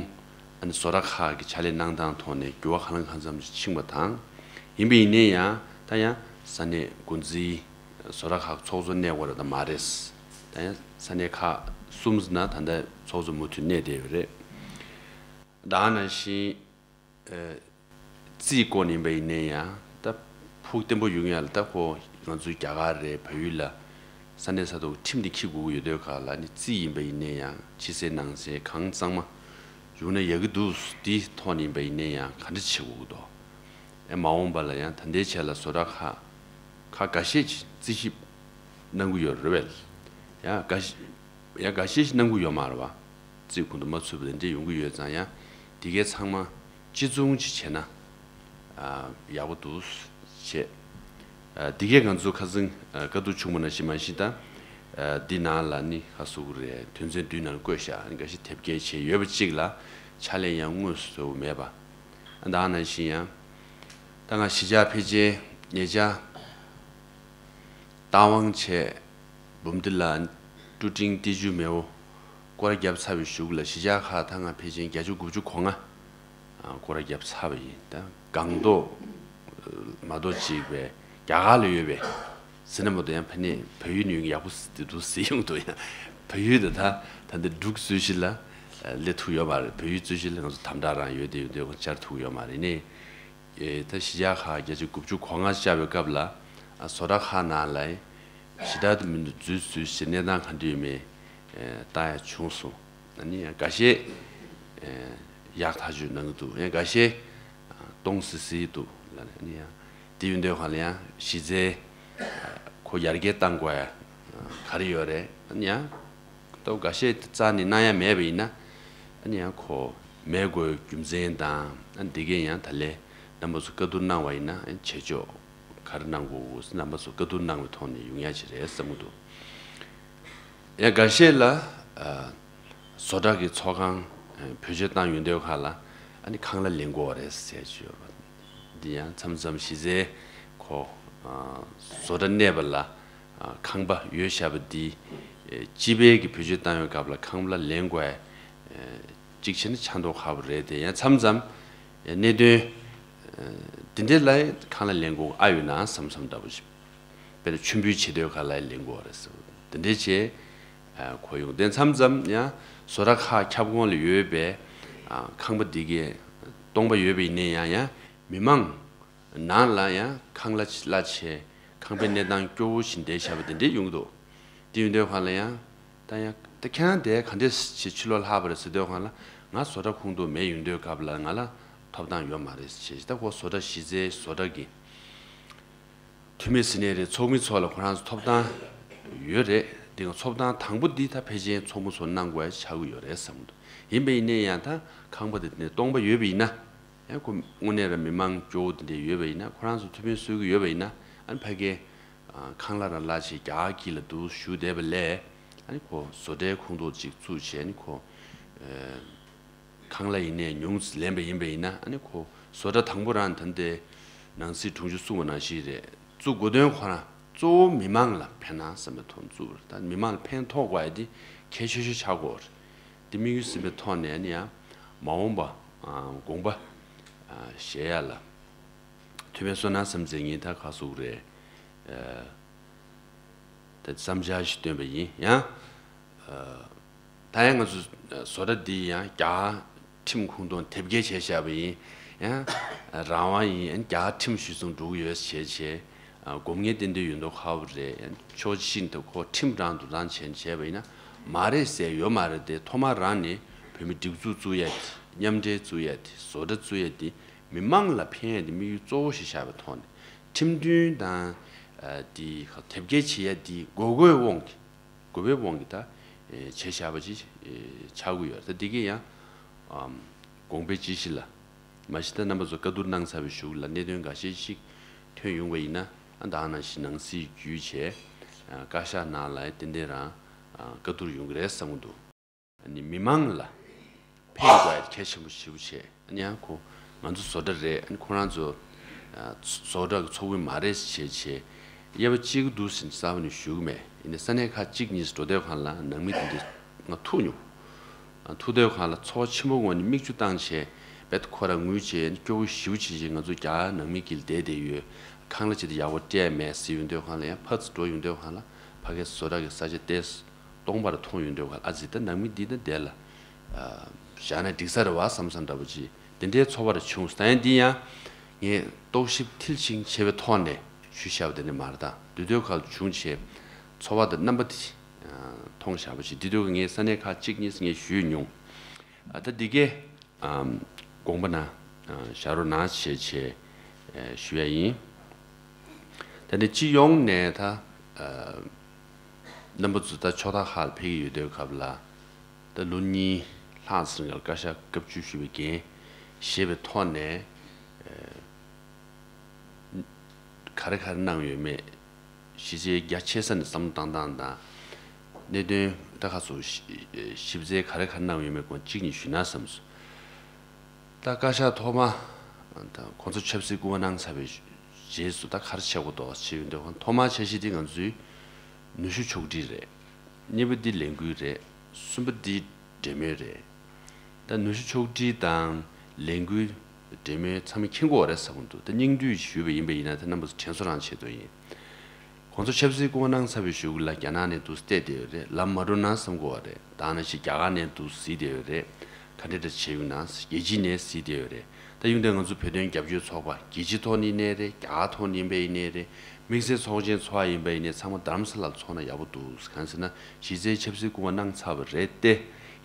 ཨ་ནི་བཟོ་གྲྭ་ཁག་གི་ཕྱག་ལས་གནང་སྟངས་ཐོག་ནས་འགྱུར་བ་གང་ལ་གང་འཚམ་ཞིག་ཕྱིན་པ་དང་། ཡིན་པ་ཡིན་ནའི་ཡང་ད་ཡང་ས་གནས་འགོ་འཛིན་བཟོ་གྲྭ་ཁག་ཚོགས་གཙོ་གནས་དགོས་རེད་ད་མ་རེད། ད་ཡང་ས་གནས་ཁག་གསུམ་ན་ད་ལྟ་ཚོགས་གཙོ་མུ་མཐུད་གནས་བསྡད་ཡོད་རེད། ད་ནང་བཞིན་རྩིས་སྐོར་ནས་ཡིན་པ་ཡིན་ནའི་ཡང་ད་ཕུགས་བརྟན་པོ་ཡོང་ཡ་ལ་ད་ཁོ་ང་ཚོའི་རྒྱ་གར་རེད་བལ་ཡུལ་ལ་ས་གནས་ས་ཐོག་ཁྲིམས་དེ་འཁྱེར་དགོས་ཀྱི་ཡོད་དུས་ག་ལ་ནི་རྩིས་ཡིན་པ་ཡིན་ནའི་ཡང་ཕྱི་གསལ་ནང་གསལ་གང་གཙང་མ་ཡོང་ན་ཡག་གི་འདུག་དེའི་ཐོག་ནས་ཡིན་པ་ཡིན་ནའི་ཡང་ག་འདྲ་བྱེད་དགོས་ཀྱི་འདུག་ཨེ་མ་འོངས་པ་ལ་ཡང་ད་ལྟའི་ཆ་ལ་བཟོ་གྲྭ་ཁག་ཁག་འགའ་ཤས་ཀྱིས་རྩིས་ཞིབ་གནང་གི་ཡོད་རེད་བས། ཡང་འགའ་ཤས་ཡང་འགའ་ཤས་ཤིག་གནང་གི་ཡོད་མ་རེད་བ། རྩིས་ཁོང་དུ་མ་ཚུད་པ་དེ་འདྲས་ཡོང་གི་ཡོད་ཙང་ཡང་འདི་གའི་ཚང་མ་གཅིག་མཚུངས་ཅིག་བྱས་ན་ཨ་ཡག་པོ་འདུག་བྱས། ཨ་འདི་གའི་ང་ཚོ་ཁ་སང་ཨ་བཀའ་བསྡུར་བྱུང་བ་ནང་བཞིན་མ་གཞི་ད་ཨ་འདི་ནང་ལ་ནི་ཧ་སུ་གུ་རེད་དོན་ཚན་བདུན་ནང་བཀོད་བཞག་འགའ་ཤས་དེབ་སྐྱེལ་བྱས་ཡོད་པ་གཅིག་ལ་ཕྱག་ལས་ཡང་དངོས་སུ་བཟོ་བ་མེད་པ། ཨ་ད་ནང་བཞིན་ཡང་ད་ང་གཞིས་ཆགས་ཕལ་ཆེར་ཉེ་ཆར་རྟ་དབང་བྱས་འབུམ་སྡེ་ལ་ཀྲུ་ཀྲིང་ཏི་ཇུ་མེའོ་སྐོར་ར་བརྒྱབ་ཚར་བའི་གཞུག་ལ་གཞིས་ཆགས་ཁག་ད་ང་ཕལ་ཆེར་བརྒྱད་ཅུ་དགུ་བཅུ་གོ་ལྔ་སྐོར་ར་བརྒྱབ་ཚར་བ་ཡིན། ད་སྒང་ཏོག་མ་གཏོགས་གཅིག་པའི་རྒྱ་གར་ལ་ཡོད་པའི་ཟེར་ན་མ་གཏོགས་ཡང་ཕ་ནས་བལ་ཡུལ་ནས་ཡོང་ཡག་པོ་ཟེར་དེ་འདུག་ཟེར་ཡོང་འདུག་ཡང་བལ་ཡུལ་དུ་ད་ད་འདི་འབྲུག་རྩོད་གཞི་ལ་སླེབས་ཐུབ་ཡོད་མ་རེད། བལ་ཡུལ་རྩོད་གཞི་ལ་ང་ཚོ་དམ་དྲག་རང་ཡོད་དེ་ཡོད་དེ་བཅར་ཐུབ་ཡོད་མ་རེད་ནས། ཨེ་ད་གཞིས་ཆགས་ཁག་བརྒྱ་ཆ་དགུ་བཅུ་གོ་ལྔ་བཅག་པའི་སྐབས་ལ། ཨ་བཟོ་གྲྭ་ཁག་ནང་ལ་ཞེ་དྲག་ཏུ་མི་འདུག་འཛུལ་འཛུལ་ཞེས་གནས་སྟངས་ག་འདྲ་ཡོད་མེད་ཨེ་ལྟ་ཡ་བྱུང་སོང་། ཨ་ནི་ཡང་འགའ་ཤས་ཨེ་ཡག་ཐག་ཆོད་གནང་གི་འདུག་ཡང་འགའ་ཤས་ཨ་སྟོང་སི་སི་འདུག་ལབ་ནས། ཨ་ནི་ཡང་དེ་ཡོང་དུས་སྒང་ལ་ཡང་གཞི་རྩའི་ཨ་ཁོ་ཡར་རྒྱས་གཏང་དགོས་ཡ་ག་རེ་ཡོད་རེད། ཨ་ནི་ཡང་ལྟོ་འགའ་ཤས་རྩ་ནས་གནང་ཡ་མེད་པ་ཡིན་ན། ཨ་ནི་ཡང་ཁོ་མེད་དགོས་རྒྱུ་མཚན་དང་། ཨ་འདི་གས་ཡང་ད་ལས་རྣམ་པ་ཚོ་བཀའ་བསྡུར་གནང་བ་ཡིན་ན། ཨ་བྱེད་ཕྱོགས་ག་རེ་གནང་དགོས་རྣམ་པ་ཚོ་བཀའ་བསྡུར་གནང་བའི་ཐོག་ནས་ཡོང་ཡ་ཅིག་རེད་བསམ་གྱི་འདུག་ཡང་འགའ་ཤས་ལ་ཨ་བཟོ་གྲྭ་གི་ཚོགས་ཁང་ཨ་བེད་སྤྱོད་བཏང་ཡོང་དུས་སྒང་ལ། ཨ་ནི་ཁང་གླ་ལེན་དགོས་པ་རེད་ཟེར་གྱི་ཡོད་པ། འདི་ཡང་མཚམས་མཚམས་གཞི་རྩའི་ཁོ་ཨ་བཟོ་གྲྭ་གནས་པ་ལ་ཨ་ཁང་པ་ཡོད་བཞག་པ་འདི་ཨེ་སྤྱི་པའི་གི་བེད་སྤྱོད་བཏང་བའི་སྐབས་ལ་ཁང་གླ་ལེན་དགོས་ཡ་ཨེ་གཅིག་བྱས་ན་ཆ་མདོག་ཁ་པོ་རེད་དེ། ཡང་མཚམས་མཚམས་ཨེ་གནད་དོན་ཨེ་འདི་འདྲའི་ལ་ཁང་གླ་ལེན་དགོས་ཨ་ཡོད་ན་བསམ་བསམ་འདྲ་པོ་ཞིག་དཔེར་ན་མཆོད་འབུལ་བྱེད་དུས་སྒང་ལ་ལེན་དགོས་རེད་ཟེར་བ་འདི་འདྲའི་བྱས་ཨ་གོ་ཡོང་། དེ་མཚམས་མཚམས་ཡང་བཟོ་གྲྭ་ཁག་ཁྱབ་ཁོངས་ལ་ཡོད་པའི་ཨ་ཁང་པ་འདི་གས་སྟོང་པ་ཡོད་པ་ཡིན་ན་ཡང་། ཡང་མི་མང་ནང་ལ་ཡང་ཁང་གླ་གླ་བྱས་ཁང་པའི་གནས་སྟངས་སྐྱོ་བོ་ཞིག་བསྡད་བཞག་པ་དེ་འདྲས་ཡོང་གི་འདུག་དེ་ཡོང་དུས་སྒང་ལ་ཡང་ད་ཡང་ད་ཁྱེད་རང་དེ་ག་འདྲས་བྱས་ཕྱི་ལོགས་ལྷག་པ་རེད་ཟེར་དུས་སྒང་ལ། ང་བཟོ་གྲྭ་ཁོངས་གཏོགས་མེད་ཡོང་དུས་སྐབས་ལ་ང་ལ་ཐོབ་ཐང་ཡོད་མ་རེད་ཟེར་བྱས། ད་ཁོ་བཟོ་གྲྭ་གཞི་རྩའི་བཟོ་གྲྭ་གི་འཐུས་མི་ཟེར་ནའི་རེད། ཚོགས་མི་ཚོ་ལ་ཁོ་རང་ཚོ་ཐོབ་ཐང་ཡོད་རེད། དེ་སྒང་ཚོགས་ཐེངས་དང་པོ་འདི་ད་ཕལ་ཆེར་ཚོགས་མི་ཚོ་གནང་དགོས་ཆགས་ཀྱི་ཡོད་རེད་བསམ་གྱི་འདུག་ཡིན་པ་ཡིན་ན་ཡང་ད་ཁང་པ་དེ་ནས་སྟོང་པ་ཡོད་པ་ཡིན་ན། ཡང་ཁོ་དངོས་གནས་རང་མི་མང་སྐྱོ་བོ་དེ་འདྲས་ཡོད་པ་ཡིན་ན། ཁོ་རང་ཚོ་ཐུགས་ཕན་གསོས་ཀྱི་ཡོད་པ་ཡིན་ན། ཨ་ནི་ཕ་གིར་ཨ་ཁང་གླ་རང་གླ་བྱས་རྒྱ་གར་གྱི་ལ་འདུག་ཞུ་བསྡད་པ་ལས། ཨ་ནི་ཁོ་བཟོ་གྲྭའི་ཁོངས་གཏོགས་ཅིག་བཙུགས་བྱས། ཨ་ནི་ཁོ་ཨ་ཁང་གླ་ཡིན་ནའི་ཉུང་ཙམ་ལེན་པ་ཡིན་པ་ཡིན་ན། ཨ་ནི་ཁོ་བཟོ་གྲྭ་དང་པོ་རང་ད་ལྟའི་ནང་སྲིད་དྲུང་ཆེ་གསུངས་པ་ནང་བཞིན་རེད། བཙུགས་དགོས་དོན་ཁོ་རང་གཙོ་བོ་མི་མང་ལ་ཕན་ན་བསམ་པའི་ཐོག་ནས་བཙུགས་པ་རེད། ད་མི་མང་ལ་ཕན་ཐོགས་དགོས་ཡ་དེ་གལ་ཆེ་ཤོས་ཆགས་ཀྱི་ཡོད་རེད། དེ་དམིགས་ཡུལ་ཟིན་པའི་ཐོག་ནས་ནི་ཡང་མ་འོངས་པ་ཨ་དགོངས་པ་ཨ་བཞེས་ཡ་ལ་ཐུགས་ཕན་གསོས་ན་བསམ་བྱས། ངས་ད་ག་ཟེར་དགོས་རེད། ཨ་ད་བསམ་འཆར་ཞིག་བཏོན་པ་ཡིན། ཡང་ཨ་ད་ཡང་ང་ཚོ་བཟོ་གྲྭ་འདི་ཡང་རྒྱ་གར་ཁྲིམས་ཁོངས་གཏོགས་དེབ་སྐྱེལ་བྱས་བཞག་པ་ཡིན། ཡང་རང་དབང་ཡིན། ཡང་རྒྱ་གར་ཁྲིམས་གཞིར་བཟུང་འགྲོ་གི་ཡོད་བྱས་བྱས། ཨ་སྒོམ་ངེས་ཏན་ཏན་ཡོད་མདོག་ཁ་པོ་རེད། ཕྱོགས་གཅིག་ནས་ཁོ་ཁྲིམས་རང་དུ་རང་བྱས་བྱས་པ་ཡིན་ན་མ་རེད་ཟེར་ཡོད་མ་རེད་དེ། ཐོག་མར་རང་ནས་བོད་མི་སྒྲིག་འཛུགས་བཙུགས་ཡ་དེ། མཉམ་འབྲེལ་བཙུགས་ཡ་དེ། བཟོ་གྲྭ་བཙུགས་ཡ་དེ་མི་མང་ལ་ཕན་ཡ་དེ་དམིགས་ཡུལ་གཙོ་བོ་ཞིག་བཞག་པའི་ཐོག་ནས། ཁྲིམས་མཐུན་དང་ཨ་དེ་དེབ་སྐྱེལ་བྱེད་ཡ་དེ་དགོས་མཁོའི་དབང་གིས། དགོས་པའི་དབང་གིས་ད་ཨེ་བྱས་བཞག་པ་ཅིག་ཨེ་ཆགས་ཀྱི་ཡོད་རེད། ད་འདི་གས་ཡང་ཨམ་དགོངས་པའི་ཅི་ཞིག་ལ། མ་གཞི་ད་རྣམ་པ་ཚོ་བཀའ་བསྡུར་གནང་ཚར་བའི་གཞུག་ལ་གནད་དོན་འགའ་ཤས་ཤིག་ཐོན་ཡོང་བ་ཡིན་ན། ཨ་ད་ག་ནང་བཞིན་ནང་སྲིད་བརྒྱུད་བྱས་ཨ་བཀའ་ཤག་ནང་ལ་ཏན་ཏན་རང་ཨ་བཀའ་བསྡུར་ཡོང་གི་རེད་བསམ་གྱི་འདུག་ཨ་ནི་མི་མང་ལ་ཕན་དགོས་ཡ་གལ་ཆེན་པོ་ཞེ་པོ་བྱས། ཨ་ནི་ཡང་ཁོ་ང་ཚོ་བཟོ་གྲྭ་རེད། ཨ་ནི་ཁོ་རང་ཚོ་ཨ་བཟོ་གྲྭ་གི་ཚོགས་མི་མ་རེད་ཟེར་བྱས་དབྱེ་བ་ཕྱེ་གི་འདུག་ཟེར་ནས་རྩ་བ་ནས་ཞུ་གི་མེད། ཡིན་ནའི་ས་གནས་ཁག་གཅིག་གཉིས་སུ་འགྲོ་དུས་སྒང་ལ་ནང་མི་དེ་འདྲས་ང་ཐུག་མྱོང་། ཨ་ཐུག་དུས་སྒང་ལ་ཚོར་བ་ཆེན་པོ་ངོས་ནས་མིག་ཆུ་བཏང་བྱས། རྦད་དེ་ཁོ་རང་ངུས་བྱས། ཨ་ནི་སྐྱོ་བོ་ཞེ་པོ་བྱས་བྱས། ང་ཚོ་རྒྱ་གར་ནང་མི་དཀྱིལ་བསྡད་བསྡད་ཡོད། ཁང་གླ་ཅིག་ད་ཡག་པོ་སྤྲད་མེད་ཟེར་ཡོང་དུས་སྒང་ལ། ཡང་ཕར་ཚུར་འགྲོ་ཡོང་དུས་སྒང་ལ་ཕ་གིའི་བཟོ་གྲྭ་གི་ས་ཆ་ཏོག་ཙམ་སྟོང་པར་མཐོང་ཡོང་དུས་སྒང་ལ། ཨ་ཙི་ད་ནང་མི་འདི་ད་བསྡད་ལ་ཨ་བཞག་ན་འགྲིག་ས་རེད་བ་བསམ་བསམ་འདྲ་པོ་ཅིག་དེ་འདྲའི་ཚོར་བ་རེ་བྱུང་སོང་། ད་ཡང་འདི་ཡང་ངས་རྟོག་ཞིབ་མཐིལ་ཕྱིན་བྱས་པའི་ཐོག་ནས་ཞུས་བཞག་པ་དེ་འདྲ་མ་རེད། ད་དུས་དུས་སྒང་ལ་བྱུང་བྱས་ཚོར་བ་དང་རྣམ་པ་དེ་ཨ་མཐོང་བཞག་པ་ཅིག་དེ་དུས་ངས་ས་གནས་ཁག་གཅིག་གཉིས་ངས་ཞུས་མྱོང་། ཨ་ད་འདི་གས་ཨམ་དགོངས་པ་ན་ཨ་བཞག་རོགས་གནང་ཞེས་བྱས་ཨ་ཞུ་ཡ་ཡིན། ད་ནི་སྤྱི་ཡོངས་ནས་ད་ཨ་རྣམ་པ་ཚོ་ད་ཕྱོགས་མཐའ་ཁག་ལ་ཕེབས་ཀྱི་ཡོད་དུས་སྐབས་ལ། ད་ལོ་གཉིས་ལྷག་ཙམ་སྔོན་ལ་བཀའ་ཤག་སྐབས་བཅུ་བཞི་པའི་འགན་བཞེས་པའི་ཐོག་ནས་ཨ་ག་རེ་ག་རེ་གནང་ཡོད་མེད། གཞི་རྩའི་རྒྱ་ཆེ་ས་ནས་བསམ་བློ་བཏང་སྟངས་དང་། གནད་དོན་ད་ག་ཚོད་ཞིབ་ཞིབ་འཚོལ་ག་རེ་ག་རེ་གནང་ཡོད་མེད་སྐོར་གཅིག་གཉིས་ཞུས་ན་བསམ་སོང་། ད་བཀའ་ཤག་ཐོག་མ་ད་གོང་ས་ཆབ་སྲིད་སྐུ་ངོ་གནང་ཚར་བའི་རྗེས་སུ་ད་ག་རེ་བྱེད་དགོས་འདུག་ཞུས་ཡོང་དུས། ཐོག་མ་འཆར་གཞི་འདི་ང་ཚོའི་ནུས་ཤུགས་ཕྱོགས་སྒྲིག་རེད། གཉིས་པ་འདི་ལས་འགུལ་རེད། གསུམ་པ་འདི་འབྲེལ་མོལ་རེད། ད་ནུས་ཤུགས་ཕྱོགས་སྒྲིག་དང་ལས་འགུལ་འབྲེལ་མོལ་ཚང་མས་མཁྱེན་གྱི་ཡོད་རེད་བསམ་གྱི་འདུག་ད་སྙིང་བསྡུས་ཞུས་པ་ཡིན་པ་ཡིན་ན་ད་རྣམ་པ་ཚོ་དྲན་གསོ་རང་ཆེད་དུ་ཡིན། གོང་ས་ཆབ་སྲིད་སྐུ་ངོ་གནང་ཚར་བའི་གཞུག་ལ་རྒྱ་ནག་ནས་འདུག་སེ་བལྟས་བསྡད་ཡོད་རེད། ལམ་མ་འགྲོ་ན་བསམ་གྱི་ཡོད་རེད། ད་ནང་བཞིན་རྒྱ་གར་ནས་འདུག་སེ་གཟིགས་བསྡད་ཡོད་རེད། ག་འདྲ་འདྲ་བྱས་ཡོང་ན་རྒྱལ་སྤྱིའི་ནས་གཟིགས་བསྡད་ཡོད་རེད། ད་ཡིན་དུས་ང་ཚོ་བོད་དོན་རྒྱབ་སྐྱོར་ཚོགས་པ་རྒྱལ་སྤྱི་ཐོག་ནས་ཡིན་ནའི་རེད། རྒྱ་གར་ཐོག་ནས་ཡིན་པ་ཡིན་ནའི་རེད། དམིགས་བསལ་ཚོགས་ཆེན་ཚོགས་པ་ཡིན་པ་ཡིན་ནའི་ཚང་མ་རྡ་རམ་ས་ལར་ཚོགས་ན་ཡག་པོ་འདུག་གང་ཟེར་ན་གཞི་རྩའི་ཆབ་སྲིད་སྐུ་དབང་གནང་ཚར་བ་རེད་དེ།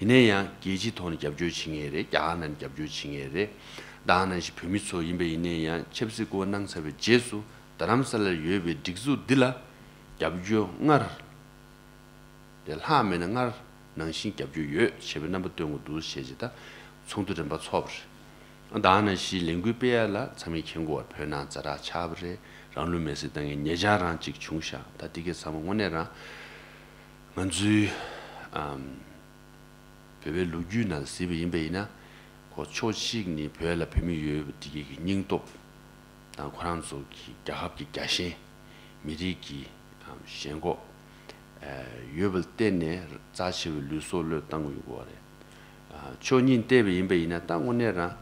ཡིན་ན་ཡང་རྒྱལ་སྤྱིའི་ཐོག་ནས་རྒྱབ་སྐྱོར་བྱེད་མཁན་རེད། རྒྱ་གར་ནང་ནས་རྒྱབ་སྐྱོར་བྱེད་མཁན་རེད། ད་ག་ནང་བཞིན་བོད་མི་ཚོ་ཡིན་པ་ཡིན་ནའི་ཡང་ཆབ་སྲིད་སྐུ་དབང་གནང་ཚར་བའི་རྗེས་སུ་རྡ་རམ་ས་ལར་ཡོད་པའི་སྒྲིག་འཛུགས་འདི་ལ་རྒྱབ་སྐྱོར་སྔར་དེ་ལྷག་མེད་ན་སྔར་ནང་བཞིན་རྒྱབ་སྐྱོར་ཡོད་ཞེས་པའི་རྣམ་པ་སྟོན་དགོས་འདུག་ཞེས་བྱས་ད་ཚོགས་འདུ་རིམ་པ་ཚོགས་པ་རེད། ད་ག་ནང་བཞིན་ལས་འགུལ་སྤེལ་ཡ་ལ་ཚང་མས་མཁྱེན་གྱི་ཡོད་རེད། བོད་ནང་ཛ་དྲག་ཆགས་པ་རེད། རང་ལུས་མེར་སྲེག་བཏང་མཁན་ཉེ་ཆར་རང་གཅིག་བྱུང་ཤག་ད་འདི་གས་ཚང་མ་དངོས་གནས་རང་ང་ཚོའི་ཨམ། བོད་པའི་ལོ་རྒྱུས་ནང་གཟིགས་པ་ཡིན་པ་ཡིན་ན། ཁོ་ཕྱོགས་གཅིག་ནས་བོད་ལ་བོད་མི་ཡོད་པ་དེ་གའི་གི་སྙིང་སྟོབས་དང་། ཁོ་རང་ཚོ་གི་རྒྱལ་ཁབ་ཀྱི་རྒྱལ་ཞེན། མི་རིགས་ཀྱི་ཨམ་ཞེན་ཁོག་ཨ་ཡོད་པ་བརྟེན་ནས་རྩ་ཆེ་བའི་ལུས་སྲོག་བློས་བཏང་གི་ཡོད་རེད། ཨ་ཕྱོགས་གཉིས་བལྟས་པ་ཡིན་པ་ཡིན་ན་ད་དངོས་གནས་རང་ཨ་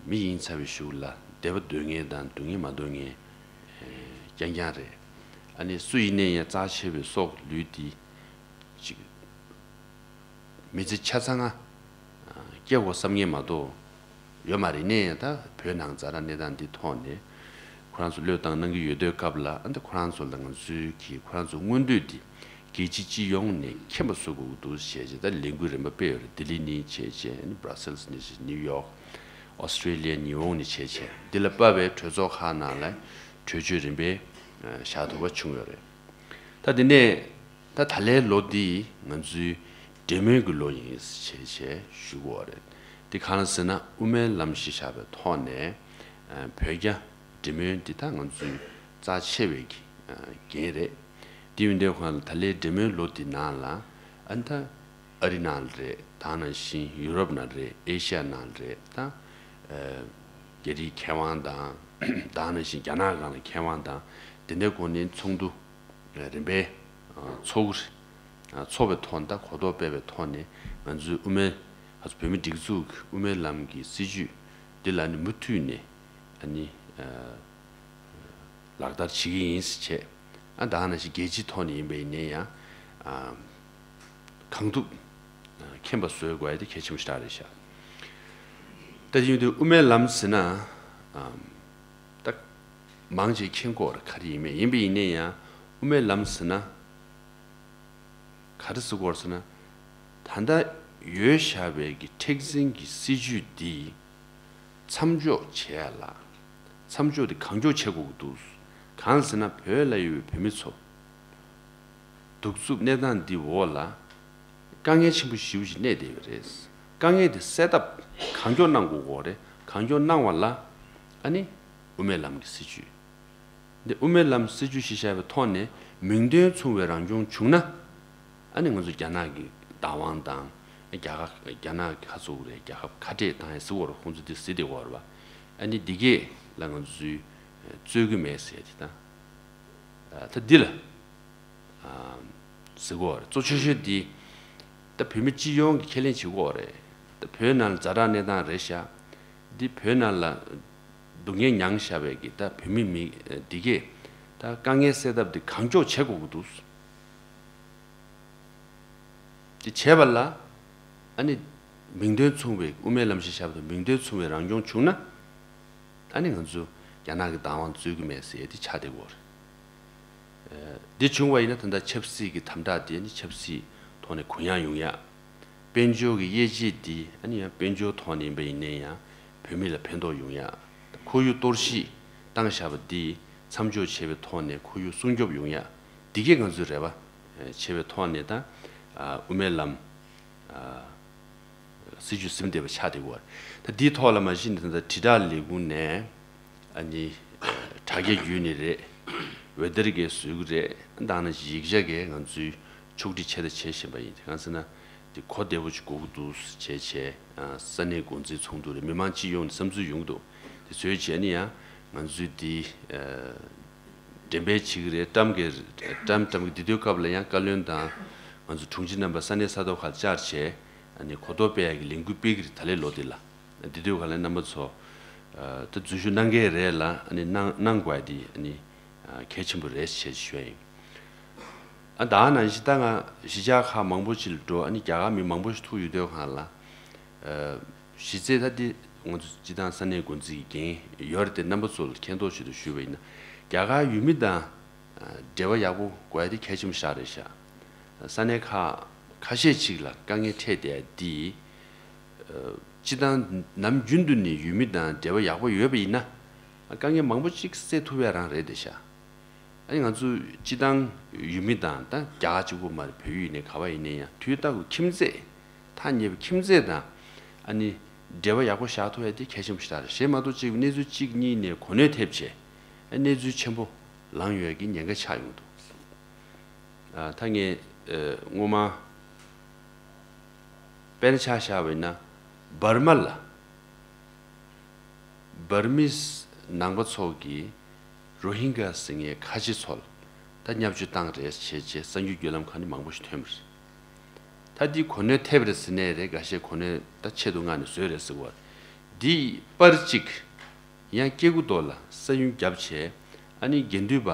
མི་ཡིན་ཚར་བའི་གཞུག་ལ་བདེ་བ་འདོད་མཁན་དང་སྡུག་བསྔལ་མ་འདོད་མཁན་ཨ་རྐྱང་རྐྱང་རེད། ཨ་ནི་སུ་ཡིན་ནའི་ཡང་རྩ་ཆེ་བའི་སྲོག་ལུས་དེ་ཅིག་མི་ཚེ་ཆ་ཚང་ང་སྐྱེལ་དགོས་བསམ་མཁན་མ་གཏོགས་ཡོད་མ་རེད། ནས་ད་བོད་ནང་ཛ་དྲག་གནས་སྟངས་འདི་ཐོག་ནས་ཁོ་རང་ཚོ་བློས་བཏང་གནང་གི་ཡོད་དུས་སྐབས་ལ། ཨ་ནི་ཁོ་རང་ཚོ་ལ་ང་ཚོའི་གི་ཁོ་རང་ཚོ་མངོན་འདོད་འདི་རྒྱལ་སྤྱི་སྤྱི་ཡོངས་ནས་མཁྱེན་པ་བཟོ་དགོས་ཀྱི་འདུག་བྱས་བྱས་ད་ལས་འགུལ་རིམ་པ་སྤེལ་ཡོད་རེད། ལྡི་ལི་ནས་བྱས་བྱས། ཨ་ནི་Brussels་ནས་བྱས། New York། Australia། ཉི་ཧོང་ནས་བྱས་བྱས། འདི་ལ་དཔག་པའི་གྲོས་ཚོགས་ཁག་ནང་ལ་གྲོས་ཆོད་རིམ་པས་བཞག་ཐུབ་པ་བྱུང་ཡོད་རེད། ད་དེ་ནས་ད་ད་ལའི་ལོ་འདི་ང་ཚོའི་འབྲེལ་མོལ་གྱི་ལོ་ཡིན་ཞེས་བྱས་ཞུ་གི་ཡོད་རེད། འདི་གང་ལ་ཟེར་ན་དབུ་མའི་ལམ་གཞི་བཞག་པའི་ཐོག་ནས་ཨ་བོད་རྒྱ་འབྲེལ་མོལ་འདི་ད་ང་ཚོའི་རྩ་ཆེ་བའི་གི་ཨ་འགན་རེད། དེ་ཡིན་དུས་ཁོང་ལ་ད་ལའི་འབྲེལ་མོལ་ལོ་འདི་ནང་ལ་ཨ་ནི་ད་ཨ་རི་ནང་ལ་རེད། ད་ནང་བཞིན་ཡུ་རོབ་ནང་རེད། ཨེ་ཤ་ཡ་ནང་རེད། ད་ཨ་རྒྱ་རིགས་མཁས་དབང་དང་། ད་ནང་བཞིན་རྒྱ་ནག་སྒང་ལ་མཁས་དབང་དང་། དེ་འདྲའི་སྒོ་ནས་ཚོགས་འདུ་རིམ་པས་ཚོགས་ཀྱི་རེད། ཚོགས་པའི་ཐོག་ནས་ད་གོ་རྟོགས་སྤེལ་བའི་ཐོག་ནས་ང་ཚོའི་དབུ་མའི་ང་ཚོ་བོད་མི་སྒྲིག་འཛུགས་ཀྱི་དབུ་མའི་ལམ་གྱི་སྲིད་བྱུས་འདི་ལ་ནི་མུ་མཐུད་ནས་ཨ་ནི་ལག་བསྟར་བྱེད་ཀྱི་ཡིན་ཟེར་བྱས། ཨ་ད་ནང་བཞིན་རྒྱལ་སྤྱིའི་ཐོག་ནས་ཡིན་པ་ཡིན་ནའི་ཡང་ཨ་གང་ཐུབ་ཨ་མཁྱེན་པ་བཟོ་དགོས་ཡ་དེ་གལ་ཆེན་པོ་ཞེ་དྲག་རེད་ཤག་ད་དེ་ཡིན་དུས་དབུ་མའི་ལམ་ཟེར་ན་ཨ་ད་མང་ཆེ་མཁྱེན་གྱི་ཡོད་རེད། ག་རེ་ཡིན་མིན། ཡིན་པ་ཡིན་ནའི་ཡང་དབུ་མའི་ལམ་ཟེར་ན་ག་རེ་ཟེར་གྱི་ཡོད་རེད་ཟེར་ན། ད་ལྟ་ཡོད་བཞག་པའི་གི་མཁྲེགས་འཛིན་གྱི་སྲིད་བྱུས་འདི་མཚམས་འཇོག་བྱེད་ཡ་ལ། མཚམས་འཇོག་དེ་གང་མགྱོགས་བྱེད་དགོས་ཀྱི་འདུག་གང་ཟེར་ན་བོད་ལ་ཡོད་པའི་བོད་མི་ཚོ་གདུག་རྩུབ་གནས་སྟངས་འདི་འོག་ལ་དཀའ་ངལ་ཆེན་པོ་ཞེ་པོ་ཞིག་གནས་བསྡད་ཡོད་རེད། དཀའ་ངལ་དེ་སེལ་ཐབས་གང་མགྱོགས་གནང་དགོས་ཀྱི་ཡོད་རེད། གང་མགྱོགས་གནང་བ་ལ་ཨ་ནི་དབུ་མའི་ལམ་གྱི་སྲིད་བྱུས། འདི་དབུ་མའི་ལམ་སྲིད་བྱུས་གཞི་བཞག་པའི་ཐོག་ནས་མིང་དོན་མཚུངས་པའི་རང་སྐྱོང་བྱུང་ན། ཨ་ནི་ང་ཚོ་རྒྱ་ནག་གི་བདག་དབང་དང་། རྒྱ་གར་རྒྱ་ནག་གི་ཁ་ཚུགས་རེད། རྒྱལ་ཁབ་ཁ་བྲལ་བཏང་ཡ་ཟེར་བ་རེད། ཁོང་ཚོ་འདི་ཟེར་བསྡད་ཡོད་རེད་པ། ཨ་ནི་འདི་གས་ལ་ང་ཚོས་རྩོད་ཀྱི་མེད་ཟེར་དེ་དང་། ད་འདི་ལ་ཟེར་གྱི་ཡོད་རེད། གཙོ་ཆེ་ཤོས་འདི་ད་བོད་མི་སྤྱི་ཡོངས་ཀྱིས་ཁས་ལེན་བྱེད་ཀྱི་ཡོད་རེད། ད་བོད་ནང་ལ་ཛ་དྲག་གནས་སྟངས་རེད་ཤག་འདི་བོད་ནང་ལ་སྡུག་བསྔལ་མྱངས་བཞག་པའི་གི་ད་བོད་མི་མི་འདི་གས་ད་དཀའ་ངལ་སེལ་ཐབས་འདི་གང་མགྱོགས་བྱེད་དགོས་ཀྱི་འདུག་དེ་བྱས་པ་ལ་ཨ་ནི་མིང་དོན་མཚུངས་པའི་དབུ་མའི་ལམ་གཞི་བཞག་པ་དང་མིང་དོན་མཚུངས་པའི་རང་སྐྱོང་བྱུང་ན། ཨ་ནི་ང་ཚོ་རྒྱ་ནག་གི་བདག་དབང་རྩོད་ཀྱི་མེད་ཟེར་ཡ་དེ་ཆགས་བསྡད་ཀྱི་ཡོད་རེད། འདི་བྱུང་བ་ཡིན་ན་ད་ལྟ་ཆབ་སྲིད་ཀྱི་དམ་དྲག་དེ་ནི་ཆབ་སྲིད་ཐོག་ནས་གུ་ཡངས་ཡོང་ཡ། དཔལ་འབྱོར་གྱི་དབྱེ་འབྱེད་འདི་ཨ་ནི་ཡང་དཔལ་འབྱོར་ཐོག་ནས་ཡིན་པ་ཡིན་ནའི་ཡང་བོད་མི་ལ་ཕན་ཐོགས་ཡོང་ཡ། ཁོར་ཡུག་གཏོར་བཤིག་བཏང་བཞག་པ་འདི་མཚམས་འཇོག་བྱས་པའི་ཐོག་ནས་ཁོར་ཡུག་སྲུང་སྐྱོབ་ཡོང་ཡ། འདི་གས་ང་ཚོས་རེ་བ་བྱས་པའི་ཐོག་ནས་ད་དབུ་མའི་ལམ་སྲིད་བྱུས་ཟིན་བསྡད་པ་ཆགས་བསྡད་ཡོད་རེད། ད་འདིའི་ཐོག་ལ་མ་གཞི་ནས་ད་ལྟ་དྲིལ་བསྒྲགས་ལས་ཁུངས་ནས་ཨ་ནི་དྲ་རྒྱ་བརྒྱུད་ནས་རེད། འོད་སྡེར་གས་བཟོ་གི་རེད། ད་ནང་བཞིན་ཡིག་ཆ་གས་ང་ཚོས་ཕྱོགས་སྒྲིག་བྱས་དང་བྱེད་བཞིན་པ་ཡིན། གང་ཟེར་ན་འདི་གོ་བདེ་པོ་ཅིག་དགོས་ཀྱི་འདུག་བྱས་བྱས། ས་གནས་འགོ་འཛིན་ཚོགས་འདུ་རེད། མི་མང་སྤྱི་ཡོངས་ནས་བསམ་ཚུལ་ཡོང་གི་འདུག་དེ་བཟོས་བྱས་ནས་ཡང་ང་ཚོས་འདི་འགྲེམས་སྤེལ་བྱེད་ཀྱི་རེད། བཀྲམ་གི་བཀྲམ་བཀྲམ་གི་འདི་དུས་སྐབས་ལ་ཡང་བཀའ་བློན་དང་ང་ཚོ་དྲུང་ཆེ་རྣམ་པ་ས་གནས་ས་ཐོག་ཁག་བཅར་བྱས་ཨ་ནི་གོ་རྟོགས་སྤེལ་ཡག་གི་ལས་འགུལ་སྤེལ་གི་རེད། ད་ལོའི་ལོ་འདི་ལ་འདི་དུས་སྐབས་ལ་རྣམ་པ་ཚོ་ད་འཛུལ་ཞུགས་གནང་གི་རེད་ལ། ཨ་ནི་གནང་གནང་དགོས་ཡ་འདི་ཨ་ནི་གལ་ཆེན་པོ་རེད་ཞེས་ཞུ་ཡ་ཡིན། ཨ་ད་ནང་བཞིན་ད་ང་གཞིས་ཆགས་ཁག་མང་པོ་ཅིག་ལ་འགྲོ། ཨ་ནི་རྒྱ་གར་མི་མང་པོ་ཞིག་ཐུག་ཡོད་དུས་སྒང་ལ། གཞི་རྩའི་ད་འདི་ང་ཚོ་སྤྱི་བཏང་ས་གནས་འགོ་འཛིན་གྱི་འགན་ཡོད་རེད་དེ། རྣམ་པ་ཚོ་ལ་མཁྱེན་རྟོགས་ཆེད་དུ་ཞུས་པ་ཡིན་ན། རྒྱ་གར་ཡུལ་མི་དང་འབྲེལ་བ་ཡག་པོ་དགོས་ཡ་དེ་གལ་ཆེན་པོ་ཞེ་དྲག་རེད་ཤག་ས་གནས་ཁག་ཁ་ཤས་ཅིག་ལ་དཀའ་ངལ་འཕྲད་བསྡད་ཡ་འདི། སྤྱི་བཏང་ནམ་རྒྱུན་དུ་ནས་ཡུལ་མི་དང་འབྲེལ་བ་ཡག་པོ་ཡོད་པ་ཡིན་ན། དཀའ་ངལ་མང་པོ་ཅིག་སེལ་ཐུབ་ཡ་རང་རེད་བསྡད་ཤག་ཨ་ནི་ང་ཚོ་སྤྱི་བཏང་ཡུལ་མི་དང་ད་རྒྱ་གར་གཅིག་པུ་མ་རེད། བོད་ཡུལ་ནས་ག་པར་ཡིན་ནའི་ཡང་དུས་རྟག་ཏུ་ཁྱིམ་མཚེས། ཐག་ཉེ་བའི་ཁྱིམ་མཚེས་དང་ཨ་ནི་འབྲེལ་བ་ཡག་པོ་བཞག་ཐུབ་ཡ་དེ་གལ་ཆེན་པོ་ཞིག་རེད། གཞན་མ་གཏོགས་གཅིག་གནས་ཚུལ་གཅིག་གཉིས་ནས་གོ་གནས་ཐེབས་བྱས། ཨ་གནས་ཚུལ་ཆེན་པོ་ལངས་ཡོང་ཡ་གི་ཉེན་ཁ་ཆགས་ཡོང་གི་འདུག་ཨ་ད་ངས་ཨ་སྔོན་མ་དཔེར་ན་ཆ་བཞག་པ་ཡིན་ན། འབར་མ་ལ། འབར་མིས་ནང་པ་ཚོ་གིས་རོ་ཧིན་གྷ་ཟེར་མཁན་ཁ་ཆེ་ཚོ་ལ་ད་བརྙས་བཅོས་བཏང་རེད་བྱས་བྱས་གསར་འགྱུར་བརྒྱུད་ལམ་ཁག་ནས་མང་པོ་ཞིག་ཐོན་པ་རེད། ད་འདི་གོ་གནས་ཐེབས་རེད་ཟེར་ནའི་རེད། འགའ་ཤས་གོ་གནས་ད་ཆེད་དུ་མངགས་ནས་བཟོས་རེད་ཟེར་བ། འདིའི་པར་གཅིག་ཡང་སྐྱེ་རྒུ་མདོ་ལ་ས་ཡོམ་བརྒྱབ་བྱས། ཨ་ནི་དགེ་འདུན་པ།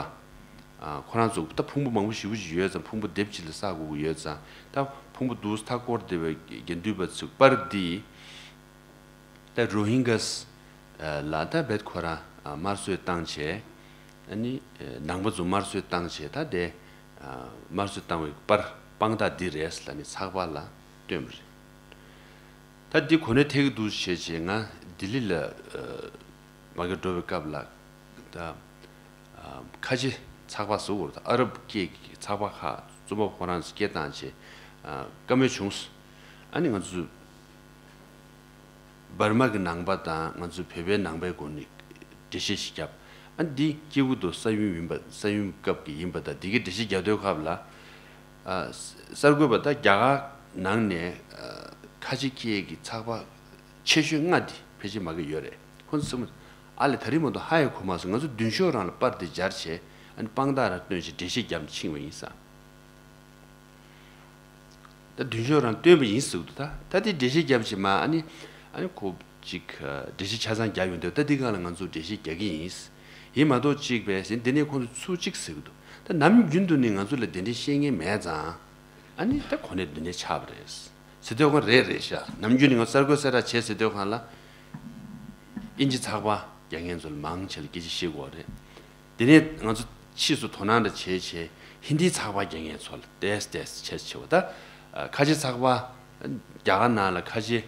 ཨ་ཁོ་རང་ཚོ་ད་ཕུང་པོ་མང་པོ་ཞེ་པོ་ཅིག་ཡོད་ཙང་། ཕུང་པོ་སྡེབ་གཅིག་ལ་བསགས་དགོས་ཀྱི་ཡོད་ཙང་། ད་ཕུང་པོ་འདུག་མཐའ་བསྐོར་བསྡད་པའི་དགེ་འདུན་པ་ཚོའི་པར་འདི། ད་རོ་ཧིན་གྷས་ལ་ད་རྦད་ཁོ་རང་དམར་གསོད་བཏང་བྱས། ཨ་ནི་ནང་པ་ཚོ་དམར་གསོད་བཏང་བྱས། ད་དེ་དམར་གསོད་བཏང་བའི་པར་དཔང་རྟགས་འདི་རེད་ལབ་ནས་ཚགས་པར་ལ་བཏོན་པ་རེད། ད་འདི་གོ་གནས་ཐེབས་ཀྱི་འདུག་བྱས་བྱས། ང་ལྡི་ལི་ལ་མ་གི་འགྲོ་བའི་སྐབས་ལ། ད་ཁ་ཆེ་ཚགས་པར་བཟོ་དགོས་རེད། ད་ཨ་རབ་སྐད་ཀྱི་ཚགས་པར་ཁག་རྩོམ་པ་པོ་ཁོ་རང་ཚོ་སྐད་བཏང་བྱས་བཀའ་མོལ་བྱུང་སོང་། ཨ་ནི་ང་ཚོ་འབར་མ་གི་ནང་པ་དང་ང་ཚོ་བོད་པའི་ནང་པའི་སྒོ་ནས་འགྲེལ་བཤད་ཞིག་བརྒྱབ། ཨ་འདི་སྐྱེ་རྒུ་མདོ་ས་ཡོམ་ཡིན་པ། ས་ཡོམ་སྐབས་ཀྱི་ཡིན་པ་དང་། འདི་གའི་འགྲེལ་བཤད་རྒྱག་དུས་སྐབས་ལ། ཨ་གསར་འགོད་པ་ད་རྒྱ་གར་ནང་ནས་ཨ་ཁ་ཆེ་སྐད་ཀྱི་ཚགས་པར་ཆེ་ཤོས་ལྔ་འདི་ཕལ་ཆེར་མ་གི་ཡོད་རེད། ཁོང་ཚོ་གསུམ། ཨ་ལས་ད་རིང་མ་གཏོགས་ཧ་ཡང་གོ་མ་སོང་། ང་ཚོ་མདུན་ཤོག་རང་ལ་པར་འདི་སྦྱར་བྱས། ཨ་ནི་དཔང་རྟགས་རང་བཏོན་བྱས་འགྲེལ་བཤད་བརྒྱབ་ནས་ཕྱིན་པ་ཡིན་ས། ད་མདུན་ཤོག་རང་བཏོན་པ་ཡིན་ཟེར་གི་འདུག་ད་ད་དེ་འགྲེལ་བཤད་བརྒྱབ་བྱས་མ། ཨ་ནི་ཨ་ནི་ཁོ་ཅིག་འགྲེལ་བཤད་ཆ་ཚང་རྒྱག་ཡོང་དུས། ད་འདི་སྒང་ལ་ང་ཚོ་འགྲེལ་བཤད་རྒྱག་གི་ཡིན། ཡིན་མ་གཏོགས་ཅིག་བས་ཟིན་འདི་ནས་ཁོང་ཚོ་ཚུར་ཅིག་ཟེར་གི་འདུག་ད་ནམ་རྒྱུན་དུ་ནི་ང་ཚོ་ལ་འདི་འདྲའི་བཤད་མཁན་མེད་ཙང་། ཨ་ནི་ད་གོ་གནས་འདི་འདྲའི་ཆགས་པ་རེད་ཟེར་དུས། ཁོང་རེད་རེད་ཤག་ནམ་རྒྱུན་ནི་ང་གསར་འགོད་གསལ་བསྒྲགས་བྱས་ཟེར་དུས་སྒང་ལ། ཨིན་ཇི་ཚགས་པར་རྒྱག་མཁན་ཚོ་ལ་མང་ཆེ་ལ་སྐད་ཆ་བཤད་དགོས་རེད། དེ་ནས་ང་ཚོ་ཕྱིས་སུ་དོ་སྣང་འདྲ་བྱས་བྱས་ཧིན་དིའི་ཚགས་པར་རྒྱག་མཁན་ཚོ་ལ་ཏོག་ཙམ་ཏོག་ཙམ་བྱས་བྱས་པ། ད་ཁ་ཆེ་ཚགས་པར་རྒྱ་གར་ནང་ལ་ཁ་ཆེ་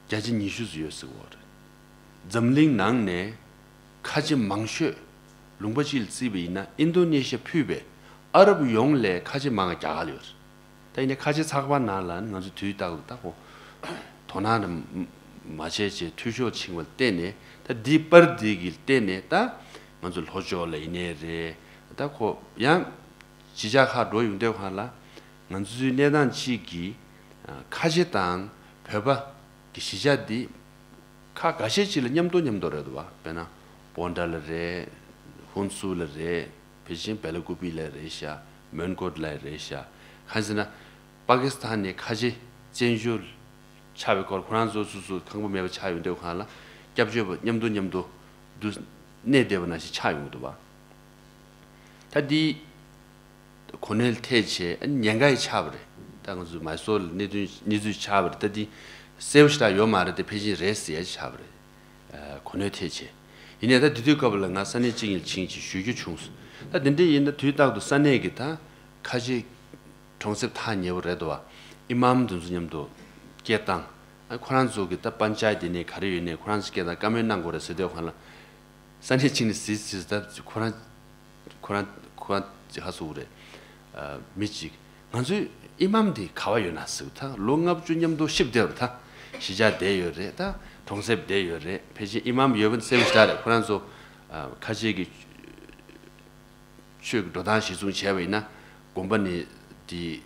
བརྒྱ་ཆ་ཉི་ཤུ་ཙམ་ཡོད་ཟེར་གི་ཡོད་རེད། འཛམ་གླིང་ནང་ནས་ཁ་ཆེ་མང་ཤོས། ལུང་པ་གཅིག་ལ་བརྩིས་པ་ཡིན་ན་ཨིན་རྡོ་ནེ་ཤི་ཡ་ཕུད་པའི་ཨ་རབ་ཡོངས་ལས་ཁ་ཆེ་མང་བ་རྒྱ་གར་ལ་ཡོད་རེད། ད་ཡིན་ནའི་ཁ་ཆེ་ཚགས་པར་ནང་ལ་ང་ཚོ་དུས་རྟག་ཏུ་ད་ཁོ་དོ་སྣང་མ་བྱས་བྱས་འཐུས་ཤོར་ཕྱིན་པ་ལ་བརྟེན་ནས། ད་འདི་པར་འདི་གི་བརྟེན་ནས་ད་ང་ཚོ་ལྷོ་ཕྱོགས་ལ་ཡིན་ནའི་རེད། ད་ཁོ་ཡང་གཞིས་ཆགས་ཁག་འགྲོ་ཡོང་དུས་སྒང་ལ། ང་ཚོའི་གནས་སྟངས་གཅིག་གིས་ཁ་ཆེ་དང་བོད་པ་གི་གཞིས་ཆགས་འདི་ཁག་འགའ་ཤས་ཅིག་ལ་མཉམ་དུ་མཉམ་དུ་རེད་འདུག་བ། དཔེར་ན་སྤོན་ཊ་ལ་རེད། ཧུན་སུར་ལ་རེད། ཕལ་ཆེར་བེ་ལ་ཀུ་པི་ལ་རེད་ཤག་མོན་གྷོ་ལ་རེད་ཤག་གང་ཟེར་ན། པ་ཀི་སི་ཐན་ནས་ཁ་ཆེ་བཙན་བྱོལ་ཆགས་པའི་སྐོར། ཁོ་རང་ཚོ་སོ་སོ་ཁང་པ་མེད་པ་ཆགས་ཡོང་དུས་སྒང་ལ་སྐྱབས་བཅོལ་བ་མཉམ་དུ་མཉམ་དུ་འདུ་གནས་བསྡད་པ་ནང་བཞིན་ཆགས་ཡོང་གི་འདུག་བ། ད་འདི་གོ་གནས་ཐེབས་བྱས་ཉེན་ཁ་ཡི་ཆགས་པ་རེད། ད་ང་ཚོ་མའི་སོར་ལ་གནས་ཚུལ་གནས་ཚུལ་ཆགས་པ་རེད། ད་འདི་གསལ་པོ་ཞེ་དྲག་ཡོད་མ་རེད་དེ། ཕལ་ཆེར་རེད་ཟེར་ཡ་ཆགས་པ་རེད། གོ་གནས་ཐེབས་བྱས། ཡིན་ནའི་ད་དེ་དུས་སྐབས་ལ་ང་ས་གནས་གཅིག་གཉིས་ལ་ཕྱིན་བྱས་ཞུ་རྒྱུ་བྱུང་སོང་། ད་དེ་འདྲ་ཡིན་ན་དུས་རྟག་ཏུ་ས་གནས་ཀྱི་ད་ཁ་ཆེ་གྲོང་གསེབ་ཐག་ཉེ་བོ་རེད་འདུག་བ། ཨི་མམ་དེ་ཚོ་མཉམ་དུ་སྐད་བཏང་། ཨ་ཁོ་རང་ཚོ་གི་ད་པན་ཅ་ཡེ་ཏི་ནས་ག་རེ་ཡོད་ནའི་ཁོ་རང་ཚོ་སྐད་བཏང་། བཀའ་མོལ་གནང་དགོས་རེད་ཟེར་དུས་སྒང་ལ། ས་གནས་གཅིག་ནས་ཟིག་ཟིག་ད་ཁོ་རང་ཁོ་རང་ཁོ་རང་ཅིག་ཧ་སོ་རེད། ཨ་མི་གཅིག་ང་ཚོའི་ཨི་མམ་དེ་ག་བ་ཡོད་ན་ཟེར། ད་ལོ་ལྔ་བཅུ་མཉམ་དུ་གཤིབ་བསྡད་པ། ད་གཞིས་ཆགས་བསྡད་ཡོད་རེད། ད་གྲོང་གསེབ་བསྡད་ཡོད་རེད། ཕལ་ཆེར་ཨི་མམ་ཡོད་པ་གསལ་པོ་ཞེ་དྲག་རེད། ཁོ་རང་ཚོ་ཨ་ཁ་ཆེ་གི་ཆོས་ཀྱི་འགྲོ་སྟངས་གཞིར་བཟུང་བྱས་པ་ཡིན་ན། དགོན་པ་ནས་དེ་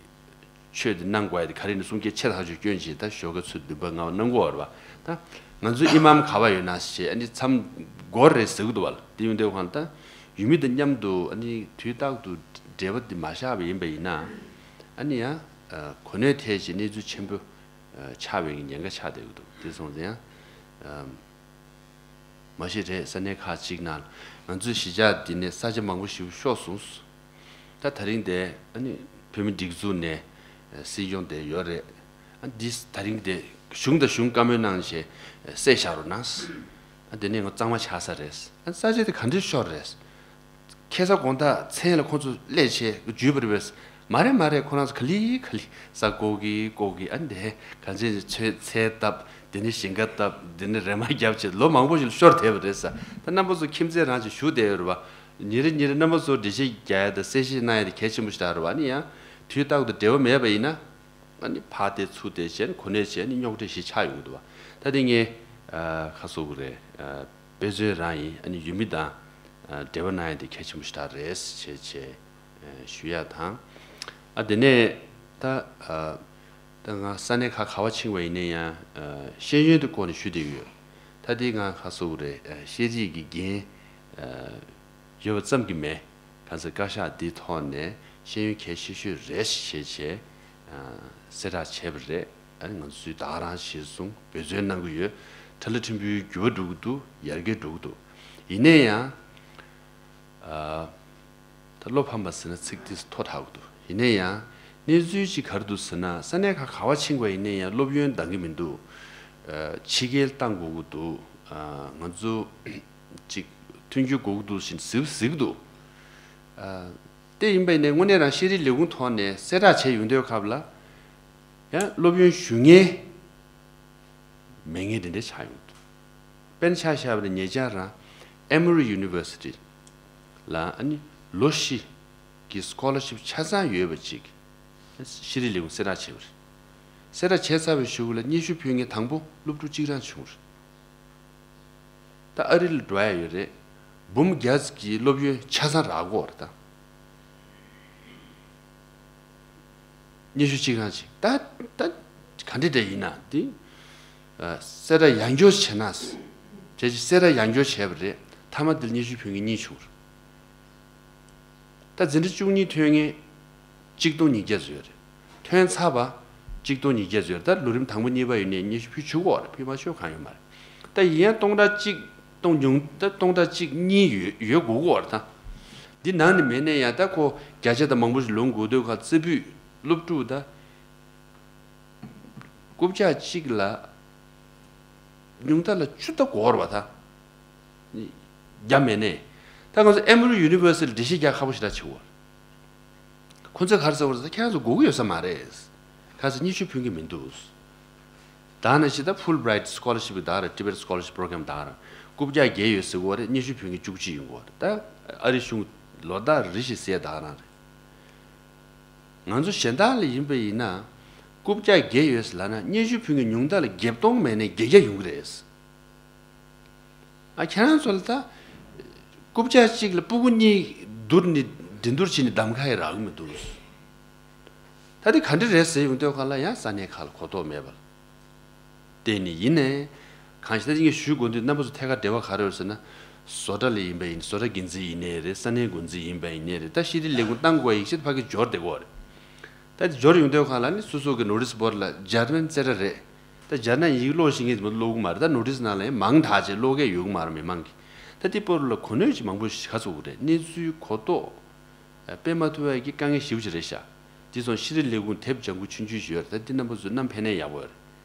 ཆོས་དེ་གནང་དགོས་ཡ་དེ་ག་རེ་ནས་གསུང་སྐད་ཆེ་ཐག་ཆོད་བསྐྱོན་བྱས། ད་ཞོགས་ཀ་ཚོད་བདུན་པ་ལྔ་པ་གནང་དགོས་པ་རེད་བ། ད་ང་ཚོའི་ཨི་མམ་ག་བ་ཡོད་ན་ཞེས་ཨ་ནི་མཚམས་སྒོར་རེ་ཟེར་གི་འདུག་བ། དེ་ཡོང་དུས་སྒང་ད་ཡུལ་མི་དང་མཉམ་དུ་ཨ་ནི་དུས་རྟག་ཏུ་འབྲེལ་བ་དེ་མ་བཞག་པ་ཡིན་པ་ཡིན་ན། ཨ་ནི་ཡང་གོ་གནས་ཐེབས་བྱས་གནས་ཚུལ་ཆེན་པོ་ཆགས་པའི་ཉེན་ཁ་ཆགས་བསྡད་ཀྱི་འདུག་དེ་སོང་ཙང་ཡང་། མ་གཞི་རེད། ས་གནས་ཁག་ཅིག་ནང་ང་ཚོའི་གཞིས་ཆགས་འདི་ནས་ས་ཆ་མང་པོ་ཞིག་ཤོར་སོང་། ད་ད་རིང་དེ་ཨ་ནི་བོད་མི་སྒྲིག་འཛུགས་ནས་སྲིད་སྐྱོང་དེ་ཡོད་རེད། འདི་ད་རིང་དེ་གཞུང་དང་གཞུང་བཀའ་མོལ་གནང་བྱས་གསལ་བཞག་རོགས་གནང་། དེ་ནས་ང་གཙང་མ་ཆགས་ས་རེད། ས་ཆ་དེ་ག་འདྲས་ཤོར་རེད། ཁ་སང་དགོང་དག་མཚན་ལ་ཁོང་ཚོ་སླེབས་བྱས་འཇུས་པ་རེད་པས། མ་རེད་མ་རེད། ཁོ་རང་ཚོ་ག་ལེ་ག་ལེ་ས་བརྐོ་གི་བརྐོ་གི། ཨ་འདས་གང་ཅི་ཚོས་ཚལ་བཏབ། དེ་ནས་ཞིང་ཁ་བཏབ། དེ་ནས་རེ་མ་བརྒྱབ་བྱས་ལོ་མང་པོ་ཞིག་ལ་ཤོར་བསྡད་པ་རེད་ས། ད་རྣམ་པ་ཚོ་ཁྱིམ་མཚེས་རང་ཅིག་བཞུགས་བསྡད་ཡོད་རེད་པ། ཉིན་རེ་ཉིན་རེ་རྣམ་པ་ཚོ་འགྲེལ་བཤད་རྒྱག་ཡ་དང་གསལ་བཤད་གནང་ཡ་དེ་གལ་ཆེན་པོ་ཞིག་རེད་པ། ཨ་ནི་ཡང་དུས་རྟག་ཏུ་འབྲེལ་བ་མེད་པ་ཡིན་ན། ཨ་ནི་ཕར་བལྟས་ཚུར་བལྟས་བྱས་ནས་གོ་གནས་བྱས་ནས་རྙོག་དྲ་ཞིག་ཆགས་ཡོང་གི་འདུག་བ། ད་དེ་ངས་ཁ་གསོ་གི་རེད། དཔེ་མཚོན་རང་ཡིན། ཨ་ནི་ཡུལ་མི་དང་འབྲེལ་བ་གནང་ཡ་དེ་གལ་ཆེན་པོ་ཞིག་རེད་ཅེས་བྱས་ཞུ་ཡ་དང་། ཨ་དེ་ནས་ད་ད་ང་ས་གནས་ཁག་ག་བ་ཕྱིན་པ་ཡིན་ན་ཡང་ཤེས་ཡོན་དེ་སྐོར་ནས་ཞུ་བསྡད་ཡོད། ད་དེ་ང་ཁ་གསོ་གི་རེད། ཤེས་རིག་གི་འགན་ཡོད་པ་ཙམ་གྱིས་མེད། གང་ཟེར་བཀའ་ཤག་འདིའི་ཐོག་ནས་ཤེས་ཡོན་གལ་ཆེ་ཤོས་རེད་ཞེས་བྱས་གསལ་བསྒྲགས་བྱས་པ་རེད། ཨ་ནི་ང་ཚོས་ད་ག་རང་གཞིར་བཟུང་འབད་བརྩོན་གནང་གི་ཡོད། ཁྲ་ལ་ཕྲན་བུའི་འགྱུར་བ་འགྲོ་གི་འདུག་ཡར་རྒྱས་འགྲོ་གི་འདུག་ཡིན་ན་ཡང་ད་བློ་ཕམ་པ་ཟེར་ན་ཚིག་དེ་མཐོ་དྲགས་ཀྱི་འདུག་ཡིན་ན་ཡང་གནས་ཚུལ་ཅིག་ག་རེ་འདུག་ཟེར་ན། ས་གནས་ཁག་ག་བ་ཕྱིན་པ་ཡིན་ན་ཡང་སློབ་ཡོན་འདང་གི་མི་འདུག་ཕྱི་རྒྱལ་བཏང་དགོས་ཀྱི་འདུག་ང་ཚོ་ཅིག་མཐུན་འགྱུར་དགོས་ཀྱི་འདུག་ཟེར་ཟེར་གྱི་འདུག་དེ་ཡིན་པ་ཡིན་ནའི་དངོས་གནས་རང་ཤེས་རིག་ལས་ཁུངས་ཐོག་ནས་གསལ་བསྒྲགས་བྱས་ཡོང་དུས་སྐབས་ལ་ཡང་སློབ་ཡོན་ཞུ་མཁན་མེད་མཁན་དེ་འདྲ་ཆགས་ཡོང་གི་འདུག་དཔེར་ན་ཆ་བཞག་པ་ན་ཉེ་ཆར་རང་Emory University་ལ་ཨ་ནི་ལོ་བཞི་གི་སི་ཀོ་ལར་ཤིབ་ཆ་ཚང་ཡོད་པ་ཅིག་ཤེས་རིག་ལས་ཁུངས་གསལ་བསྒྲགས་བྱས་པ་རེད། གསལ་བསྒྲགས་བྱས་ཚར་བའི་གཞུག་ལ་སྙན་ཞུ་ཕུལ་མཁན་དང་པོ་སློབ་ཕྲུག་གཅིག་རང་བྱུང་བ་རེད། ད་ཨ་རི་ལ་འགྲོ་ཡ་ཡོད་རེད། འབུམ་བརྒྱ་ཙམ་གྱི་སློབ་ཡོན་ཆ་ཚང་རག་གོ་རེད་ད། སྙན་ཞུ་གཅིག་རང་གཅིག་ད་ད་ག་འདྲ་འདྲ་ཡིན་ན་དེ། གསལ་བསྒྲགས་ཡང་བསྐྱར་བྱས་ན། བྱས་ཀྱི་གསལ་བསྒྲགས་ཡང་བསྐྱར་བྱས་པ་རེད། མཐའ་མ་དེར་སྙན་ཞུ་ཕུལ་མཁན་གཉིས་བྱུང་རེད། ད་འཛིན་གྲྭ་བཅུ་གཉིས་ཐོན་མཁན་གཅིག་སྟོང་ཉིས་བརྒྱ་ཙམ་ཡོད་རེད། ཐོན་ཚར་བ་གཅིག་སྟོང་ཉིས་བརྒྱ་ཙམ་ཡོད་རེད། ད་ལོ་རིམ་དང་པོ་གཉིས་པ་ཡོད་ནས་སྙན་ཞུ་ཕུལ་ཆོག་གོ་རེད། ཕུལ་མ་ཆོག་གང་ཡོད་མ་རེད། ད་ཡིན་ཡང་སྟོང་ཕྲག་གཅིག་སྟོང་ཉུང་ད་སྟོང་ཕྲག་གཅིག་གཉིས་ཡོད་ཡོད་དགོས་གོ་རེད་ད། འདི་ནང་ནས་མེད་ནས་ཡང་ད་ཁོ་བརྒྱ་ཆ་ད་མང་པོ་ཞིག་ལོངས་དགོས་དུས་ཁ་རྩེ་ཕུད་སློབ་ཕྲུག་ད། རྐུབ་བཀྱག་གཅིག་ལ་ཉུང་མཐའ་ལ་བཅུ་ད་འགོར་བ་ད། བརྒྱ་མེད་ནས། ད་ང་ཚོ་Emory University་ལ་འགྲེལ་བཤད་རྒྱག་ཁག་པོ་ཞིག་ད་བྱེད་འོར། ཁོ་ཚོས་ག་རེ་ཟེར་བ་རེད་ཟེར། ཁྱེད་རང་ཚོ་དགོས་ཀྱི་ཡོད་ས་མ་རེད། ག་ཚོད་སྙན་ཞུ་ཕུལ་གྱི་མི་འདུག་ད་ནང་བཞིན་ད་Fulbright Scholarship་ད་ར་Tibet Scholarship Program་ད་ར་རྐུབ་བཀྱག་བརྒྱད་ཡོད་ཟེར་གྱི་ཡོད་རེད། སྙན་ཞུ་ཕུལ་མཁན་བཅུ་གཅིག་ཡོང་གི་ཡོད་རེད། ད་ཨ་རི་གཞུང་ལོ་ལྟར་རེ་བཞིན་ཟེར་ཡ་ད་ག་རང་རེད། ང་ཚོ་གཞན་དག་ལ་ཡིན་པ་ཡིན་ན། རྐུབ་བཀྱག་བརྒྱད་ཡོད་ཟེར་ལབ་ན་སྙན་ཞུ་ཕུལ་མཁན་ཉུང་མཐའ་ལ་བརྒྱད་སྟོང་མེད་ནས་བརྒྱད་བརྒྱ་ཡོང་གི་རེད། ཨ་ཁྱེད་རང་ཚོ་ལ་ད། རྐུབ་བཀྱག་གཅིག་ལ་སྤུ་གུ་གཉིས་བསྡུར་ནས་འགྲན་བསྡུར་བྱས་ནས་གདམ་ཁ་ཡི་རག་གི་མི་འདུག་ད་དེ་ག་འདྲ་རེད་ཟེར་ཡོང་དུས་སྒང་ལ་ཡང་ས་གནས་ཁག་ལ་གོ་རྟོགས་མེད་པར་བརྟེན་ནས་ཡིན་ནའི། གང་ཞིག་ད་ཅི་ངས་ཞུ་དགོས་དུས་རྣམ་པ་ཚོ་ཐད་ཀར་འབྲེལ་བ་ག་རེ་ཡོད་ཟེར་ན། བཟོ་གྲྭ་ལ་ཡིན་པ་ཡིན། བཟོ་གྲྭ་འགན་འཛིན་ཡིན་ནའི་རེད། ས་གནས་འགོ་འཛིན་ཡིན་པ་ཡིན་ནའི་རེད། ད་ཤེས་རིག་ལས་ཁུངས་བཏང་དགོས་ཡིན་ཞེས་ཕ་གི་འབྱོར་བསྡད་ཀྱི་ཡོད་རེད། ད་དེ་འབྱོར་ཡོང་དུས་སྒང་ལ་ནི་སོ་སོ་གི་ནོ་ཊིས་བོར་ཌི་ལ་འཇར་མན་རྩེ་གྲ་རེད། ད་འཇར་མན་ཡིག་ཀློག་ཤེས་མཁན་དེ་མ་ཀློག་གི་མ་རེད། ད་ནོ་ཊིས་ནང་ལ་ཡང་མང་དག་ཅིག་ཀློག་མཁན་ཡོད་ཀྱི་མ་རེད་མི་མང་གི། ད་དེ་པོ་རུ་ལ་གོ་གནས་ཅིག་མང་པོ་ཞིག་ག་ཚོད་དགོས་རེད། གནས་ཚུལ་གོ་རྟོགས་སྤེལ་མ་ཐུབ་པའི་གི་དཀའ་ངལ་ཞེ་པོ་ཅིག་རེད་ཤག་དེ་སོང་ཤེས་རིག་ལས་ཁུངས་དེབ་ལྗང་ཁུ་ཆུང་ཆུང་ཞིག་ཡོད་རེད། ད་དེ་རྣམ་པ་ཚོ་བསྣམས་ཕེབས་ན་ཡག་པོ་ཡོད་རེད།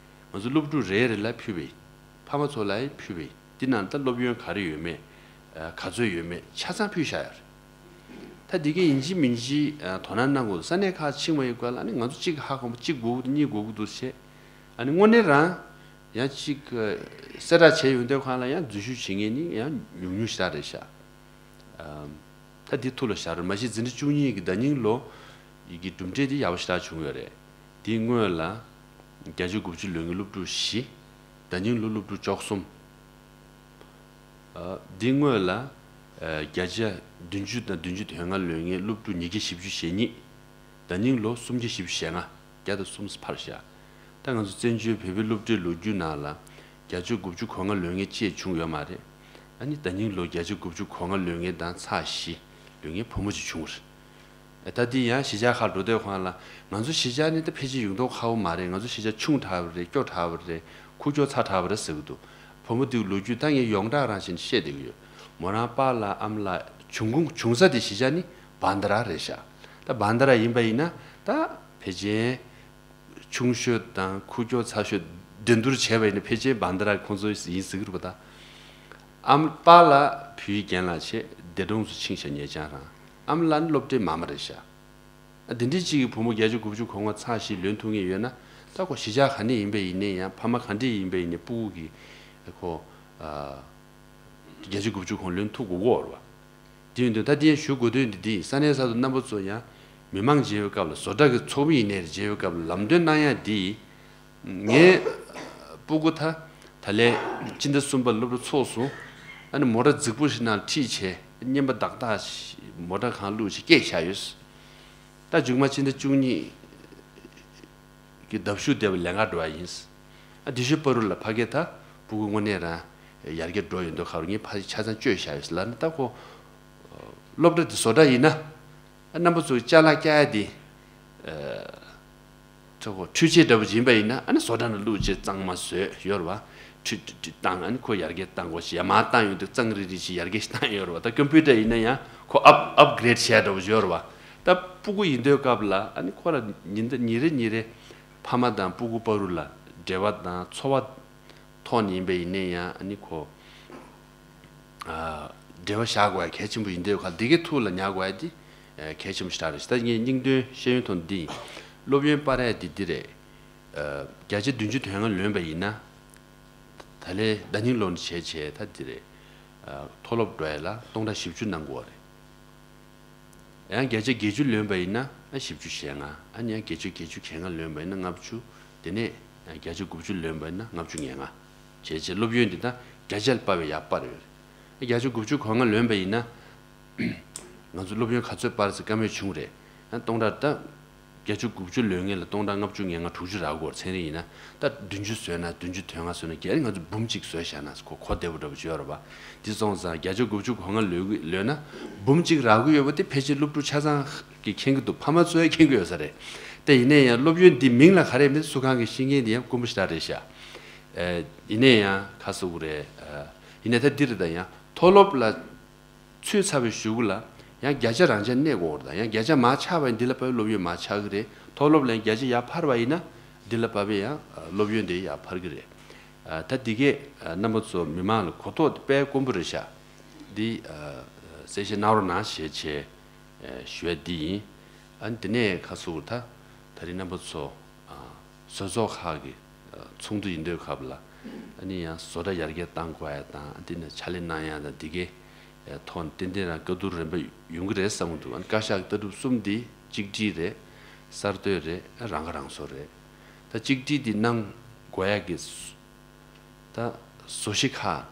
ང་ཚོ་སློབ་ཕྲུག་རེ་རེ་ལ་ཕུལ་བས། ཕ་མ་ཚོ་ལ་ཡང་ཕུལ་བས། འདི་ནང་ད་སློབ་ཡོན་ག་རེ་ཡོད་མེད། ཨ་ག་ཚོད་ཡོད་མེད་ཆ་ཚང་ཕུལ་བཞག་ཡོད་རེད། ད་འདི་གའི་ཡིན་གཅིག་མིན་གཅིག་ཨ་དོ་སྣང་གནང་དགོས། ས་གནས་ཁག་ཕྱིན་པ་ཡིན་སྐབས་ལ་ནི་ང་ཚོ་གཅིག་ཧ་གོ་མ་གཅིག་དགོས་ཀྱི་འདུག་གཉིས་དགོས་ཀྱི་འདུག་བྱས། ཨ་ནི་དངོས་གནས་རང་ཡང་གཅིག་ཨ་གསལ་བསྒྲགས་བྱས་ཡོང་དུས་སྒང་ལ་ཡང་འཛུལ་ཞུགས་བྱེད་མཁན་ནི་ཡང་ཉུང་ཉུང་ཞེ་དྲག་རེད་ཤག་ཨ་ད་འདི་ཐུགས་ལ་བཞག་རོགས། མ་གཞི་འཛིན་གྲྭ་བཅུ་གཉིས་ཀྱི་ཟླ་ཉིན་ལོ་ཡི་གི་གྲུབ་འབྲས་འདི་ཡག་པོ་ཞེ་དྲག་བྱུང་ཡོད་རེད། དེའི་སྔོན་ལ་བརྒྱད་ཅུ་དགུ་བཅུ་ལོན་མཁན་སློབ་ཕྲུག་བཞི། ཟླ་ཉིན་ལོ་སློབ་ཕྲུག་བཅུ་གསུམ། ཨ་དེའི་སྔོན་ལ་ཨ་བརྒྱ་ཆ་བདུན་ཅུ་དང་བདུན་ཅུ་དོན་ལྔ་ལོན་མཁན་སློབ་ཕྲུག་ཉིས་བརྒྱ་བཞི་བཅུ་ཞེ་གཉིས། ཟླ་ཉིན་ལོ་སུམ་བརྒྱ་བཞི་བཅུ་ཞེ་ལྔ། བརྒྱ་དང་གསུམ་འཕར་བཞག་ད་ང་ཚོ་བཙན་བྱོལ་བོད་པའི་སློབ་གྲྭའི་ལོ་རྒྱུས་ནང་ལ་བརྒྱ་ཆ་དགུ་བཅུ་གོ་ལྔ་ལོན་མཁན་ཅིག་བྱུང་ཡོད་མ་རེད། ཨ་ནི་ཟླ་ཉིན་ལོ་བརྒྱ་ཆ་དགུ་བཅུ་གོ་ལྔ་ལོན་མཁན་དང་ཚེག་བཞི་ལོན་མཁན་བུ་མོ་ཅིག་བྱུང་བ་རེད། ད་འདི་ཡང་གཞིས་ཆགས་ཁག་འགྲོ་དུས་སྒང་ལ་ང་ཚོ་གཞིས་ཆགས་ནི་ད་ཕལ་ཆེར་ཡོང་མདོག་ཁ་པོ་མ་རེད། ང་ཚོ་གཞིས་ཆགས་ཆུང་དྲགས་པ་རེད། སྐྱོ་དྲགས་པ་རེད། ཁུག་ཀྱོག་ཚ་དྲགས་པ་རེད་ཟེར་གྱི་འདུག་བུ་མོ་དེའི་ལོ་རྒྱུས་ད་ངས་ཡོངས་གྲགས་རང་བཞིན་བཤད་བསྡད་ཀྱི་ཡོད། མོ་རང་པཱ་ལགས་ཨ་མ་ལགས་བྱུང་ཁུངས་བྱུང་ས་དེ་གཞིས་ཆགས་ནི་བྷན་དྷ་ར་རེད་ཤག་ད་བྷན་དྷ་ར་ཡིན་པ་ཡིན་ན་ད་ཕལ་ཆེར་ ཆུང་ཤོས་དང་ཁུག་ཀྱོག་ཚ་ཤོས་འགྲན་བསྡུར་བྱས་པ་ཡིན་ན་ཕལ་ཆེར་བན་དྷ་ར་ཁོང་ཚོ་ཡིན་ཟེར་གི་རེད་པ། ད་ཨ་མ་པཱ་ལགས་བུའི་རྒན་ལགས་བྱས། འདས་གྲོངས་སུ་ཕྱིན་ཤག་ཉེ་ཆར་རང་། ཨ་མ་ལགས་ནི་སློབ་གྲྭའི་མ་མ་རེད་ཤག་ཨ་འདི་འདྲའི་གཅིག་གི་བུ་མོ་བརྒྱད་ཅུ་དགུ་བཅུ་གོ་ལྔ་ཚང་ཞིག་ལོན་ཐུབ་ངེས་ཡོད་ན། ད་ཁོ་གཞིས་ཆགས་ག་ནས་ཡིན་པ་ཡིན་ནའི་ཡང་། ཕ་མ་ག་འདྲས་ཡིན་པ་ཡིན་ནའི་སྤུ་གུ་གི་ཁོ་ཨ་བརྒྱད་ཅུ་དགུ་བཅུ་གོང་ལོན་ཐུབ་དགོས་ཀྱི་ཡོད་རེད་པ། དེ་ཡིན་དུས་ད་དེ་ཡང་ཞུ་དགོས་དོན་འདི་འདི་ཡིན། ས་གནས་གསར་དུ་རྣམ་པ་ཚོ་ཡང་མི་མང་མཇལ་བའི་སྐབས་ལ། བཟོ་གྲྭ་གི་ཚོགས་མི་ཡིན་ནའི་རེད། མཇལ་བའི་སྐབས་ལ་ལམ་སྟོན་གནང་ཡ་འདི་ཡིན། ངའི་སྤུ་གུ་ད་ད་ལན་སྤྱི་ཟླ་གསུམ་པ་སློབ་གྲྭ་ཚོགས་སོང་། ཨ་ནི་མོ་ཊ་རྫིག་པོ་ཞིག་ནང་ཁྲིད་བྱས། སྙན་པ་དག་དག་ཞིག་མོ་ཊ་གང་བླུགས་བྱས་སྐྱེལ་བཞག་ཡོད། ད་མཇུག་མ་སྤྱི་ཟླ་བཅུ་གཉིས་གི་ཟླ་བཞུགས་བསྡད་པ་ལེན་ག་འགྲོ་བ་ཡིན། ཨ་དེ་ཤོད་བར་དུ་ལ་ཕ་གི་ད་སྤུ་གུ་དངོས་གནས་རང་ཡར་རྒྱས་འགྲོ་ཡོད་མདོག་ཁ་རུ། ངས་ཕ་གི་ཆ་ཚང་བཅོས་བཞག་ཡོད་ལབ་ན། ད་ཁོ་སློབ་གྲྭ་དེ་བཟོ་གྲྭ་ཡིན་ན། ཨ་རྣམ་པ་ཚོ་ཅ་ལག་བཀྱག་ཡ་དེ་ཨ་ཚོ་ཁོ་འཕྲུལ་ཆས་འདྲ་པོ་ཡིན་པ་ཡིན་ན། ཨ་ནི་བཟོ་གྲྭ་ནང་བླུགས་བྱས་གཙང་མ་བཟོས་ཡོད་རེད་པ། འཕྲུལ་འཕྲུལ་འཕྲུལ་བཏང་། ཨ་ནི་ཁོ་ཡར་རྒྱས་བཏང་དགོས་ཤེས། ཡར་མར་བཏང་ཡོང་དུས་གཙང་རིལ་རིལ་ཞིག་ཡར་རྒྱས་ཤིག་བཏང་ཡོད་རེད་པ། ད་ཀམ་པུ་ཊར་ཡིན་ན་ཡང་ཁོ་ཨབ་ཨབ་གྷི་རེ་ཌི་བྱས་འདྲ་པོ་ཡོད་རེད་པ། ད་སྤུ་གུ་ཡིན་དུས་སྐབས་ལ་ཨ་ནི་ཁོ་ལ་ཉིན་ད་ཉིན་རེ་ཉིན་རེ་ཕ་མ་དང་སྤུ་གུ་བར་དུ་ལ་འབྲེལ་བ་དང་འཚོ་བ་ཐོག་ནས་ཡིན་པ་ཡིན་ནའི་ཡང་། ཨ་ནི་ཁོ་ཨ་འབྲེལ་བ་བཞག་དགོས་ཡ་གལ་ཆེན་པོ་ཡིན་དུས་སྐབས་འདི་གའི་ཐུགས་ལ་ཉར་དགོས་ཡ་འདི་ཨ་གལ་ཆེན་པོ་ཞེ་དྲག་རེད། ད་ངས་སྙིང་དོན་བཤད་ཡོན་ཐོག་འདི་ཡིན། སློབ་ཡོན་སྤར་ཡ་འདི་འདི་རེད། ཨ་བརྒྱ་ཆ་བདུན་ཅུ་དོན་ལྔ་ལོན་པ་ཡིན་ན། ད་ལན་ཟླ་ཉིན་ལོ་ནས་བྱས་བྱས་ད་འདི་རེད། ཨ་མཐོ་སློབ་འགྲོ་ཡ་ལ་སྟོང་ཕྲག་བཞི་བཅུ་གནང་དགོས་རེད། ཡང་བརྒྱ་ཆ་བརྒྱད་ཅུ་ལོན་པ་ཡིན་ན་ཨ་བཞི་བཅུ་ཞེ་ལྔ། ཨ་ནི་ཡང་བརྒྱད་ཅུ་བརྒྱད་ཅུ་གྱ་ལྔ་ལོན་པ་ཡིན་ན་ལྔ་བཅུ། དེ་ནས་ཡང་བརྒྱ་ཆ་དགུ་བཅུ་ལོན་པ་ཡིན་ན་ལྔ་བཅུ་ང་ལྔ། བྱས་བྱས་སློབ་ཡོན་འདི་ད་བརྒྱ་ཆ་ལ་སྤར་བའི་ཡར་སྤར་ཡོད་རེད། བརྒྱ་ཆ་དགུ་བཅུ་གོ་ལྔ་ལོན་པ་ཡིན་ན། ང་ཚོ་སློབ་ཡོན་ག་ཚོད་སྤར་ཟེར་བཀའ་མོལ་བྱུང་རེད། ཡང་སྟོང་ཕྲག་ད་བརྒྱད་ཅུ་དགུ་བཅུ་ལོན་མཁན་ལ་སྟོང་ཕྲག་ལྔ་བཅུ་ང་ལྔ་དྲུག་ཅུ་རག་གི་ཡོད་རེད། ཚན་རིག་ཡིན་ན། ད་བདུན་ཅུ་བཟོས་ན། བདུན་ཅུ་དོན་ལྔ་བཟོས་ན། རྒྱ་རིགས་ང་ཚོ་འབུམ་གཅིག་བཟོས་བཞག་ན་ཁོ་གོ་བདེ་པོ་འདྲ་པོ་ཅིག་ཡོད་རེད་པ། འདི་སོང་ཙང་བརྒྱ་ཆ་དགུ་བཅུ་གོ་ལྔ་ལོན་ལོན་ན་འབུམ་གཅིག་རག་གི་ཡོད་པ་དེ་ཕལ་ཆེར་སློབ་ཕྲུག་ཆ་ཚང་གིས་མཁྱེན་གྱི་འདུག་ཕ་མ་ཚོ་ཡང་མཁྱེན་གྱི་ཡོད་ས་རེད། དེ་ཡིན་ན་ཡང་སློབ་ཡོན་འདི་མིང་ལ་ག་རེ་མེད་སུ་གང་གིས་ཤེས་མཁན་དེ་ཡང་དཀོན་པོ་ཞེ་དྲག་རེད་ཤག་ཨེ་ཡིན་ན་ཡང་ཁ་གསོ་གི་རེད། ཨ་ཡིན་ན་ད་འདི་རེད། ད་ཡང་མཐོ་སློབ་ལ་ཚུད་ཚར་བའི་གཞུག་གུ་ལ་ཡང་བརྒྱ་ཆ་རང་འཇགས་གནས་དགོས་རེད། ད་ཡང་བརྒྱ་ཆ་མར་ཆག་པ་ཡིན་འདི་ལ་བབས་སློབ་ཡོན་མར་ཆག་གི་རེད། མཐོ་སློབ་ལ་ཡང་བརྒྱ་ཆ་ཡར་འཕར་བ་ཡིན་ན་འདི་ལ་བབས་ཡང་སློབ་ཡོན་དེ་ཡར་འཕར་གི་རེད། ཨ་ད་འདི་གས་ཨ་རྣམ་པ་ཚོ་མི་མང་ལ་གོ་རྟོགས་དཔེ་དཀོན་པོ་རེད་ཤག་འདི་ཨ་གསལ་བཤད་གནང་རོགས་གནང་ཞེས་བྱས་ཨ་ཞུ་ཡ་འདི་ཡིན། ཨ་འདི་ནས་ཁ་གསོ་གི་རེད། ད་ད་རིང་རྣམ་པ་ཚོ་ཨ་བཟོ་ཚོགས་ཁག་གི་ཨ་ཚོགས་འདུ་ཡིན་དུས་སྐབས་ལ། ཨ་ནི་ཡང་བཟོ་གྲྭ་ཡར་རྒྱས་གཏང་དགོས་ཡ་དང་། ཨ་འདི་ནས་ཕྱག་ལས་གནང་ཡ་དང་འདི་གས་ཨ་ཐོག་ནས་ཏན་ཏན་རང་བཀའ་བསྡུར་རིམ་པ་ཡོང་གི་རེད་བསམ་གྱི་འདུག་ཨ་ནི་བཀའ་ཤག་གི་ལྟ་གྲུབ་གསུམ་འདི་གཅིག་སྒྲིལ་རེད། གསར་གཏོད་རེད། རང་ཁ་རང་གསོ་རེད། ད་གཅིག་སྒྲིལ་འདི་གནང་དགོས་ཡ་གི་ད་བཟོ་གཞི་ཁག་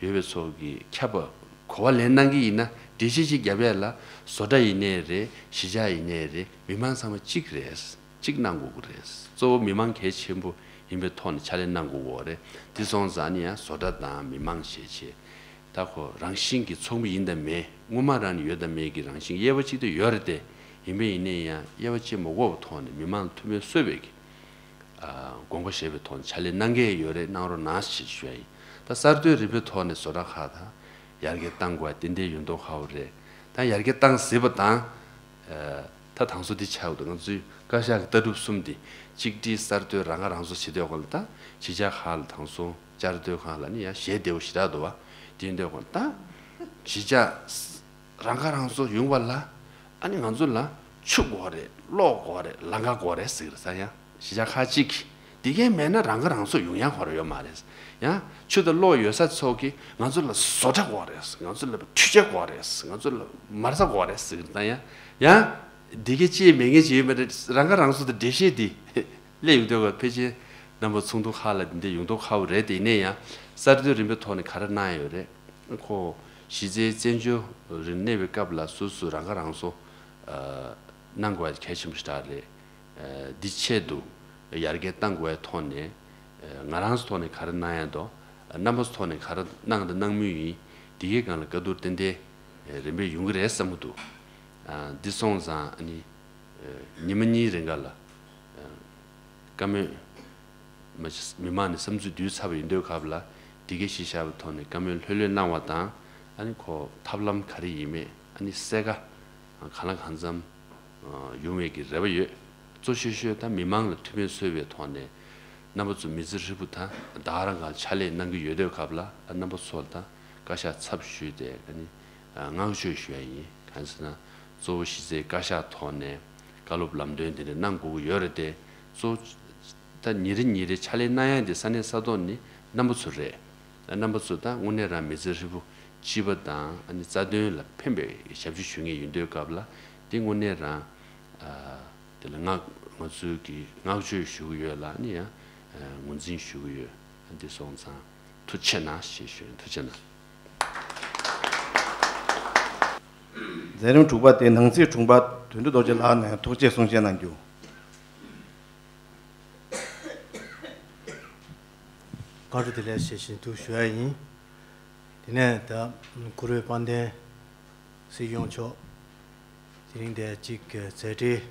ཡོད་པའི་ཚོ་གི་ཁྱབ་པ་གོ་བ་ལེན་གནང་གི་ཡིན་ན། འགྲེལ་བཤད་ཅིག་རྒྱབ་ཡ་ལ་བཟོ་གྲྭ་ཡིན་ནའི་རེད། གཞིས་ཆགས་ཡིན་ནའི་རེད། མི་མང་ཚང་མ་གཅིག་རེད། གཅིག་གནང་དགོས་ཀྱི་རེད། གཙོ་བོ་མི་མང་གལ་ཆེན་པོ་ཡིན་པའི་ཐོག་ནས་ཕྱག་ལས་གནང་དགོས་ཀྱི་ཡོད་རེད། དེ་སོང་ཙང་ནི་ཡང་བཟོ་གྲྭ་དང་མི་མང་ཞེས་བྱས། ད་ཁོ་རང་བཞིན་གྱི་ཚོགས་མི་ཡིན་དང་མེད། སྔོན་མ་རང་ནས་ཡོད་དང་མེད་ཀྱི་རང་བཞིན་དབྱེ་བ་གཅིག་ཏུ་ཡོད་རེད་དེ། ཡིན་པས་ཡིན་ནའི་ཡང་དབྱེ་བ་ཕྱེ་མ་དགོས་པའི་ཐོག་ནས་མི་མང་ལ་ཐུགས་ཕན་གསོས་པའི་གི་ཨ་དགོངས་པ་བཞེས་པའི་ཐོག་ནས་ཕྱག་ལས་གནང་གི་ཡོད་རེད། གནང་རོགས་གནང་ཞེས་ཞུ་ཡ་ཡིན། ད་གསར་གཏོད་རིམ་པའི་ཐོག་ནས་བཟོ་གྲྭ་ཁག་དང་ཡར་རྒྱས་གཏང་དགོས་པ་ཏན་ཏན་ཡོད་མདོག་ཁ་པོ་རེད། ད་ཡར་རྒྱས་གཏང་ཟེར་བ་དང་། ཨ་ད་དང་སོ་འདི་ཆགས་འདུག་ང་ཚོའི་བཀའ་ཤག་གི་ལྟ་གྲུབ་གསུམ་འདི་གཅིག་སྒྲིལ། གསར་གཏོད། རང་ཁ་རང་གསོ་བྱེད་དུས་སྒང་ལ། ད་གཞིས་ཆགས་ཁག་ལ་དང་སོ་བཅའ་སྡོད་ཁང་ལ་ནི་ཡང་ཞལ་བདེ་པོ་ཞེ་དྲག་འདུག་བ། དེ་ཡིན་དུས་སྒང་ད་གཞིས་ཆགས་རང་ཁ་རང་གསོ་ཡོང་བ་ལ། ཨ་ནི་ང་ཚོ་ལ་ཆུ་དགོས་རེད། གློག་དགོས་རེད། ལམ་ཁ་དགོས་རེད་ཟེར་གི་རེད། ས་ཡང་གཞིས་ཆགས་ཁག་ཅིག་གིས་འདི་གས་མེད་ན་རང་ཁ་རང་གསོ་ཡོང་ཡ་ཁོ་རང་ཡོད་མ་རེད། ཡང་ཆུ་དང་གློག་ཡོད་ས་ཚོ་གིས་ང་ཚོ་ལ་བཟོ་གྲྭ་དགོས་རེད། ང་ཚོ་ལ་འཕྲུལ་ཆས་དགོས་རེད། ང་ཚོ་ལ་མ་རྩ་དགོས་རེད་ཟེར་གི་རེད། ད་ཡང་ཡང་འདི་གས་ཅི་མེད་མཁན་ཅི་ཡོད་མ་རེད། རང་ཁ་རང་གསོ་དང་འགྲེལ་བཤད་འདི་སླེབས་ཡོང་དུས་སྒང་ཕལ་ཆེར་རྣམ་པ་ཚོགས་འདུ་ཁག་ལ་འདི་འདྲ་ཡོང་མདོག་ཁ་པོ་རེད་དེ། ཡིན་ནའི་ཡང་གསར་གཏོད་རིམ་པའི་ཐོག་ནས་ག་རེ་གནང་ཡོད་རེད། ཁོ་གཞི་རྩའི་བཙན་བྱོལ་རིང་གནས་པའི་སྐབས་ལ་སོ་སོ་རང་ཁ་རང་གསོ་ཨ་གནང་དགོས་པ་གལ་ཆེན་པོ་ཞེ་དྲག་རེད། ཨ་འདི་ཆེད་དུ་ཡར་རྒྱས་གཏང་དགོས་པའི་ཐོག་ནས། ཨ་ང་རང་ཚོའི་ཐོག་ནས་ག་རེ་གནང་ཡ་འདུག་རྣམ་པ་ཚོའི་ཐོག་ནས་ག་རེ་གནང་དང་གནང་མུས་ཡིན། འདི་གའི་སྒང་ལ་བཀའ་བསྡུར་ཏན་ཏན་རིམ་པས་ཡོང་གི་རེད་བསམ་གྱི་འདུག་ཨ་འདི་སོང་ཙང་ཨ་ནི་ཉི་མ་གཉིས་རིང་ག་ལ་བཀའ་མོལ་མ་མི་མང་ནས་བསམ་ཚུལ་བསྡུས་ཚར་བ་ཡིན་དུས་སྐབས་ལ། འདི་གའི་གཞི་བཞག་པའི་ཐོག་ནས་བཀའ་མོལ་ལྷོད་ལྷོད་གནང་བ་དང་། ཨ་ནི་ཁོ་ཐབས་ལམ་ག་རེ་ཡིན་མིན། ཨ་ནི་གསལ་ཁ་གང་ལ་གང་འཚམ་ཡོང་བའི་གི་རེ་བ་ཡོད། གཙོ་ཆེ་ཤོས་ད་མི་མང་ལ་ཐུགས་ཕན་གསོས་པའི་ཐོག་ནས་རྣམ་པ་ཚོ་མི་ཚེ་ཧྲིལ་པོ་ད་ད་ག་རང་ག་ལ་ཕྱག་ལས་གནང་གི་ཡོད་དུས་སྐབས་ལ་རྣམ་པ་ཚོ་ལ་ད་བཀའ་ཤག་ཚབ་ཞུས་ཏེ་ཨ་ནི་བསྔགས་བརྗོད་ཞུ་ཡ་ཡིན། གང་ཟེར་ན་གཙོ་བོ་གཞི་རྩའི་བཀའ་ཤག་ཐོག་ནས་བཀའ་སློབ་ལམ་སྟོན་དེ་འདྲ་གནང་དགོས་ཀྱི་ཡོད་རེད་དེ། གཙོ་ད་ཉིན་རེ་ཉིན་རེ་ཕྱག་ལས་གནང་ཡ་དེ་ས་གནས་ས་ཐོག་ནི་རྣམ་པ་ཚོ་རེད། རྣམ་པ་ཚོ་ད་དངོས་གནས་རང་མི་ཚེ་ཧྲིལ་པོ་སྐྱིད་པ་དང་ཨ་ནི་རྩ་དོན་ལ་ཕན་པའི་ཞབས་ཕྱི་ཞུ་མཁན་ཡིན་དུས་སྐབས་ལ་དེ་དངོས་གནས་རང་ཨ་དེ་ལ་ང་ང་ཚོའི་གི་བསྔགས་བརྗོད་ཞུ་གི་ཡོད་ལ་ཨ་ནི་ཡང་ངོས་འཛིན་ཞུ་གི་ཡོད། འདི་སོང་ཙང་ཐུགས་རྗེ་གནང་ཞེས་ཞུ་ཡིན། ཐུགས་རྗེ་གནང་། མཛད་རིམ་དྲུག་པ་དེ་ནང་སྲིད་དྲུང་པ་དོན་གྲུབ་རྡོ་རྗེ་ལགས་ནས་ཐུགས་རྗེ་གསུང་བཤད་གནང་རྒྱུ། བཀའ་དྲིན་བདེ་ལེགས་ཞེས་བཞིན་དུ་ཞུ་ཡ་ཡིན། དེ་ནས་ད་བཀུར་འོས་དཔལ་ལྡན་སྲིད་སྐྱོང་མཆོག་དེ་རིང་དེ་གཅིག་མཛད་བྲེལ་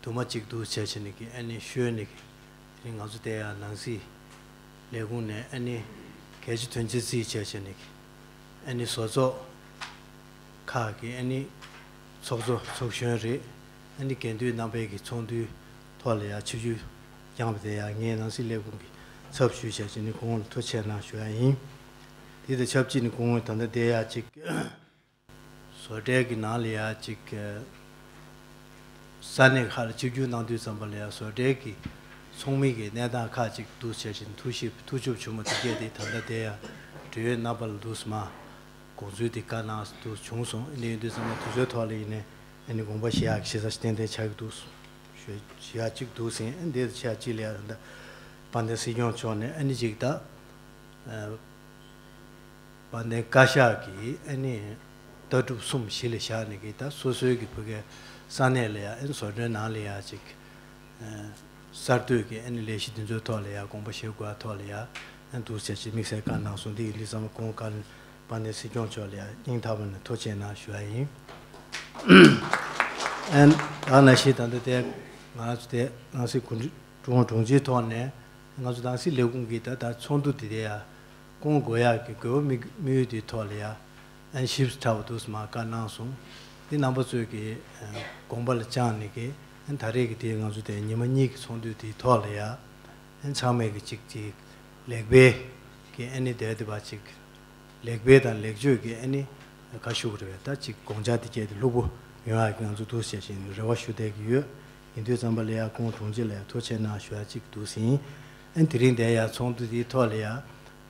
དུ་མ་གཅིག་འདུག་བྱས་བྱས་ནས་ཀྱི་ཨ་ནི་ཤོད་ནས་ཀྱི་དེ་རིང་ང་ཚོ་དེ་ཡང་ནང་སྲིད་ལས་ཁུངས་ནས་ཨ་ནི་གལ་ཆེ་དོན་ཆེ་རྩིས་བྱས་བྱས་ནས་ཀྱི་ཨ་ནི་བཟོ་ཚོགས་ཁག་གི་ཨ་ནི་ཚོགས་གཙོ་ཚོགས་གཞོན་རེད། ཨ་ནི་འགན་འདུས་རྣམ་པའི་གི་ཚོགས་འདུའི་ཐོག་ལ་ཡང་ཆིབས་བསྒྱུར་བསྐྱངས་པ་དེ་ཡང་ངའི་ནང་སྲིད་ལས་ཁུངས་ཀྱི་ཚབ་ཞུས་བྱས་བྱས་ནས་ཁོང་ལ་ཐུགས་རྗེ་གནང་ཞུ་ཡ་ཡིན། དེ་དང་ཆབས་ཅིག་ནས་ཁོང་ད་ལྟ་དེ་ཡང་ཅིག་བཟོ་གྲྭའི་གི་ནང་ལ་ཡང་ཅིག་ས་གནས་ཁག་ལ་ཆིབས་བསྒྱུར་གནང་དུས་ཙམ་པ་ལ་ཡང་བཟོ་གྲྭའི་གི་ཚོགས་མི་གི་གནས་སྟངས་ཁག་ཅིག་འདུག་བྱས་བྱས་ནས་ཐུགས་ཞིབ་ཐུགས་ཆུབ་བྱུང་བ་དེ་གས་དེ་ད་ལྟ་དེ་ཡང་འབྲེལ་ཡོད་རྣམ་པ་ལ་འདུག་སེ་མ་དགོངས་ཚུལ་དེ་བཀའ་གནང་འདུག་བྱུང་སོང་། འདི་ཡིན་དུས་ཙམ་ལ་དུས་ཚོད་ཐོག་ལ་ཡིན་ནའི་ཨ་ནི་དགོངས་པ་བཞེས་ཡག་གི་ཞེ་ས་ཏན་ཏན་ཆགས་ཀྱི་འདུག་ཞུ་ཞུ་ཡག་གཅིག་འདུག་ཟིན། ཨ་འདི་ཆ་གཅིག་ལ་ཡང་ད་ལྟ་དཔལ་ལྡན་སྲིད་སྐྱོང་མཆོག་ནས་ཨ་ནི་གཅིག་ད་དཔལ་ལྡན་བཀའ་ཤག་གིས་ཨ་ནི་ལྟ་གྲུབ་གསུམ་གཞི་ལ་བཞག་ནས་ཀྱི་ད་སོ་སོའི་གི་བུ་གའི་ས་གནས་ལ་ཡང་ཨ་ནི་བཟོ་གྲྭའི་ནང་ལ་ཡང་གཅིག་གསར་གཏོད་ཀྱི་ཨ་ནི་ལས་གཞི་འདི་ཚོའི་ཐོག་ལ་ཡང་དགོངས་པ་བཞེས་དགོས་ཐོག་ལ་ཡང་ཨ་ནི་འདུག་ཟེར་ཅིག་དམིགས་བསལ་བཀའ་གནང་སོང་། འདི་ཡིན་དུས་ཙམ་པ་ཁོང་བཀའ་དཔལ་ལྡན་སྲིད་སྐྱོང་མཆོག་ལ་ཡང་སྙིང་ཐག་པ་ནས་ཐུགས་རྗེ་གནང་ཞུ་བ་ཡིན། ཨ་ནི་ད་ནང་བཞིན་ད་ལྟ་དེ་ང་ཚོ་དེ་ནང་སྲིད་གུང་ཀྲུང་དྲུང་ཆེའི་ཐོག་ནས་ང་ཚོ་ནང་སྲིད་ལས་ཁུངས་ཀྱི་ད་ལྟ་ཚོགས་འདུ་དེ་དེ་ཡང་སྐོང་དགོས་ཡག་གི་དགོས་པ་དམིགས་དམིགས་ཡུལ་དེའི་ཐོག་ལ་ཡང་ཨན་ཞིབ་ཕྲ་བ་འདུག་སེ་མར་བཀའ་གནང་སོང་། འདི་རྣམ་པ་ཚོས་ཀྱི་དགོངས་པ་ལ་བཅངས་ནས་ཀྱི་ཨན་ད་རེས་ཀྱི་དེ་ང་ཚོ་དེ་ཉི་མ་གཉིས་ཀྱི་ཚོགས་འདུ་དེའི་ཐོག་ལ་ཡང་ཨན་ཚང་མས་ཀྱི་ཅིག་ཅིག་ལེགས་སྤེལ་གྱི་ཨ་ནི་དེ་དེ་བ་ཅིག་ལེགས་སྤེལ་དང་ལེགས་བཅོས་ཀྱི་ཨ་ནི་ཁ་ཤུགས་རེ་བས་ད་ཅིག་དགོངས་འཆར་དེ་བཅས་དེ་ལྷུག་པོ་ཡོང་ཡག་གི་ང་ཚོ་འདུག་སེ་བྱས་བཞིན་རེ་བ་ཞུ་བསྡད་ཀྱི་ཡོད། ཡིན་དུས་ཙམ་པ་ལ་ཡང་ཁོང་དྲུང་ཆེ་ལ་ཡང་ཐུགས་རྗེ་གནང་ཞུ་ཡ་གཅིག་འདུག་ཟིན། ཨན་དེ་རིང་འདིར་ཡང་ཚོགས་འདུ་འདིའི་ཐོག་ལ་ཡང་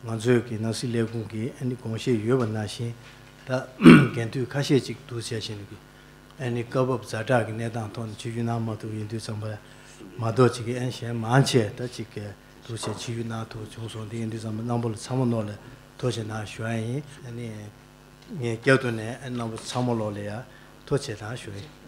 ང་ཚོའི་གི་ནང་སྲིད་ལས་ཁུངས་ཀྱི་ཨ་ནི་དགོངས་བཞེས་ཡོད་པ་ནང་བཞིན་ད་འགན་འདུས་ཁ་ཤས་ཅིག་འདུག་བྱས་བཞིན་གི་ཨ་ནི་སྐབས་བབ་ཛ་དྲག་གི་གནས་སྟངས་ཐོག་ནས་ཆིབས་བསྒྱུར་གནང་མ་ཐུབ། ཡིན་དུས་ཙམ་པ་མ་གཏོགས་ཅིག་གི་ཨན་གཞན་མང་ཆེ་ད་ཅིག་གི་འདུག་བྱས་ཆིབས་བསྒྱུར་གནང་ཐུབ་བྱུང་སོང་། དེ་ཡིན་དུས་ཙམ་པ་རྣམ་པ་ལ་ཚང་མ་ནོར་ལ་ཐུགས་རྗེ་གནང་ཞུ་ཡ་ཡིན། ཨ་ནི་ངས་བསྐྱར་དུ་ནས་ཨ་རྣམ་པ་ཚང་མ་ལོག་ལ་ཡང་ཐུགས་རྗེ་གནང་ཞུ་ཡ་ཡིན།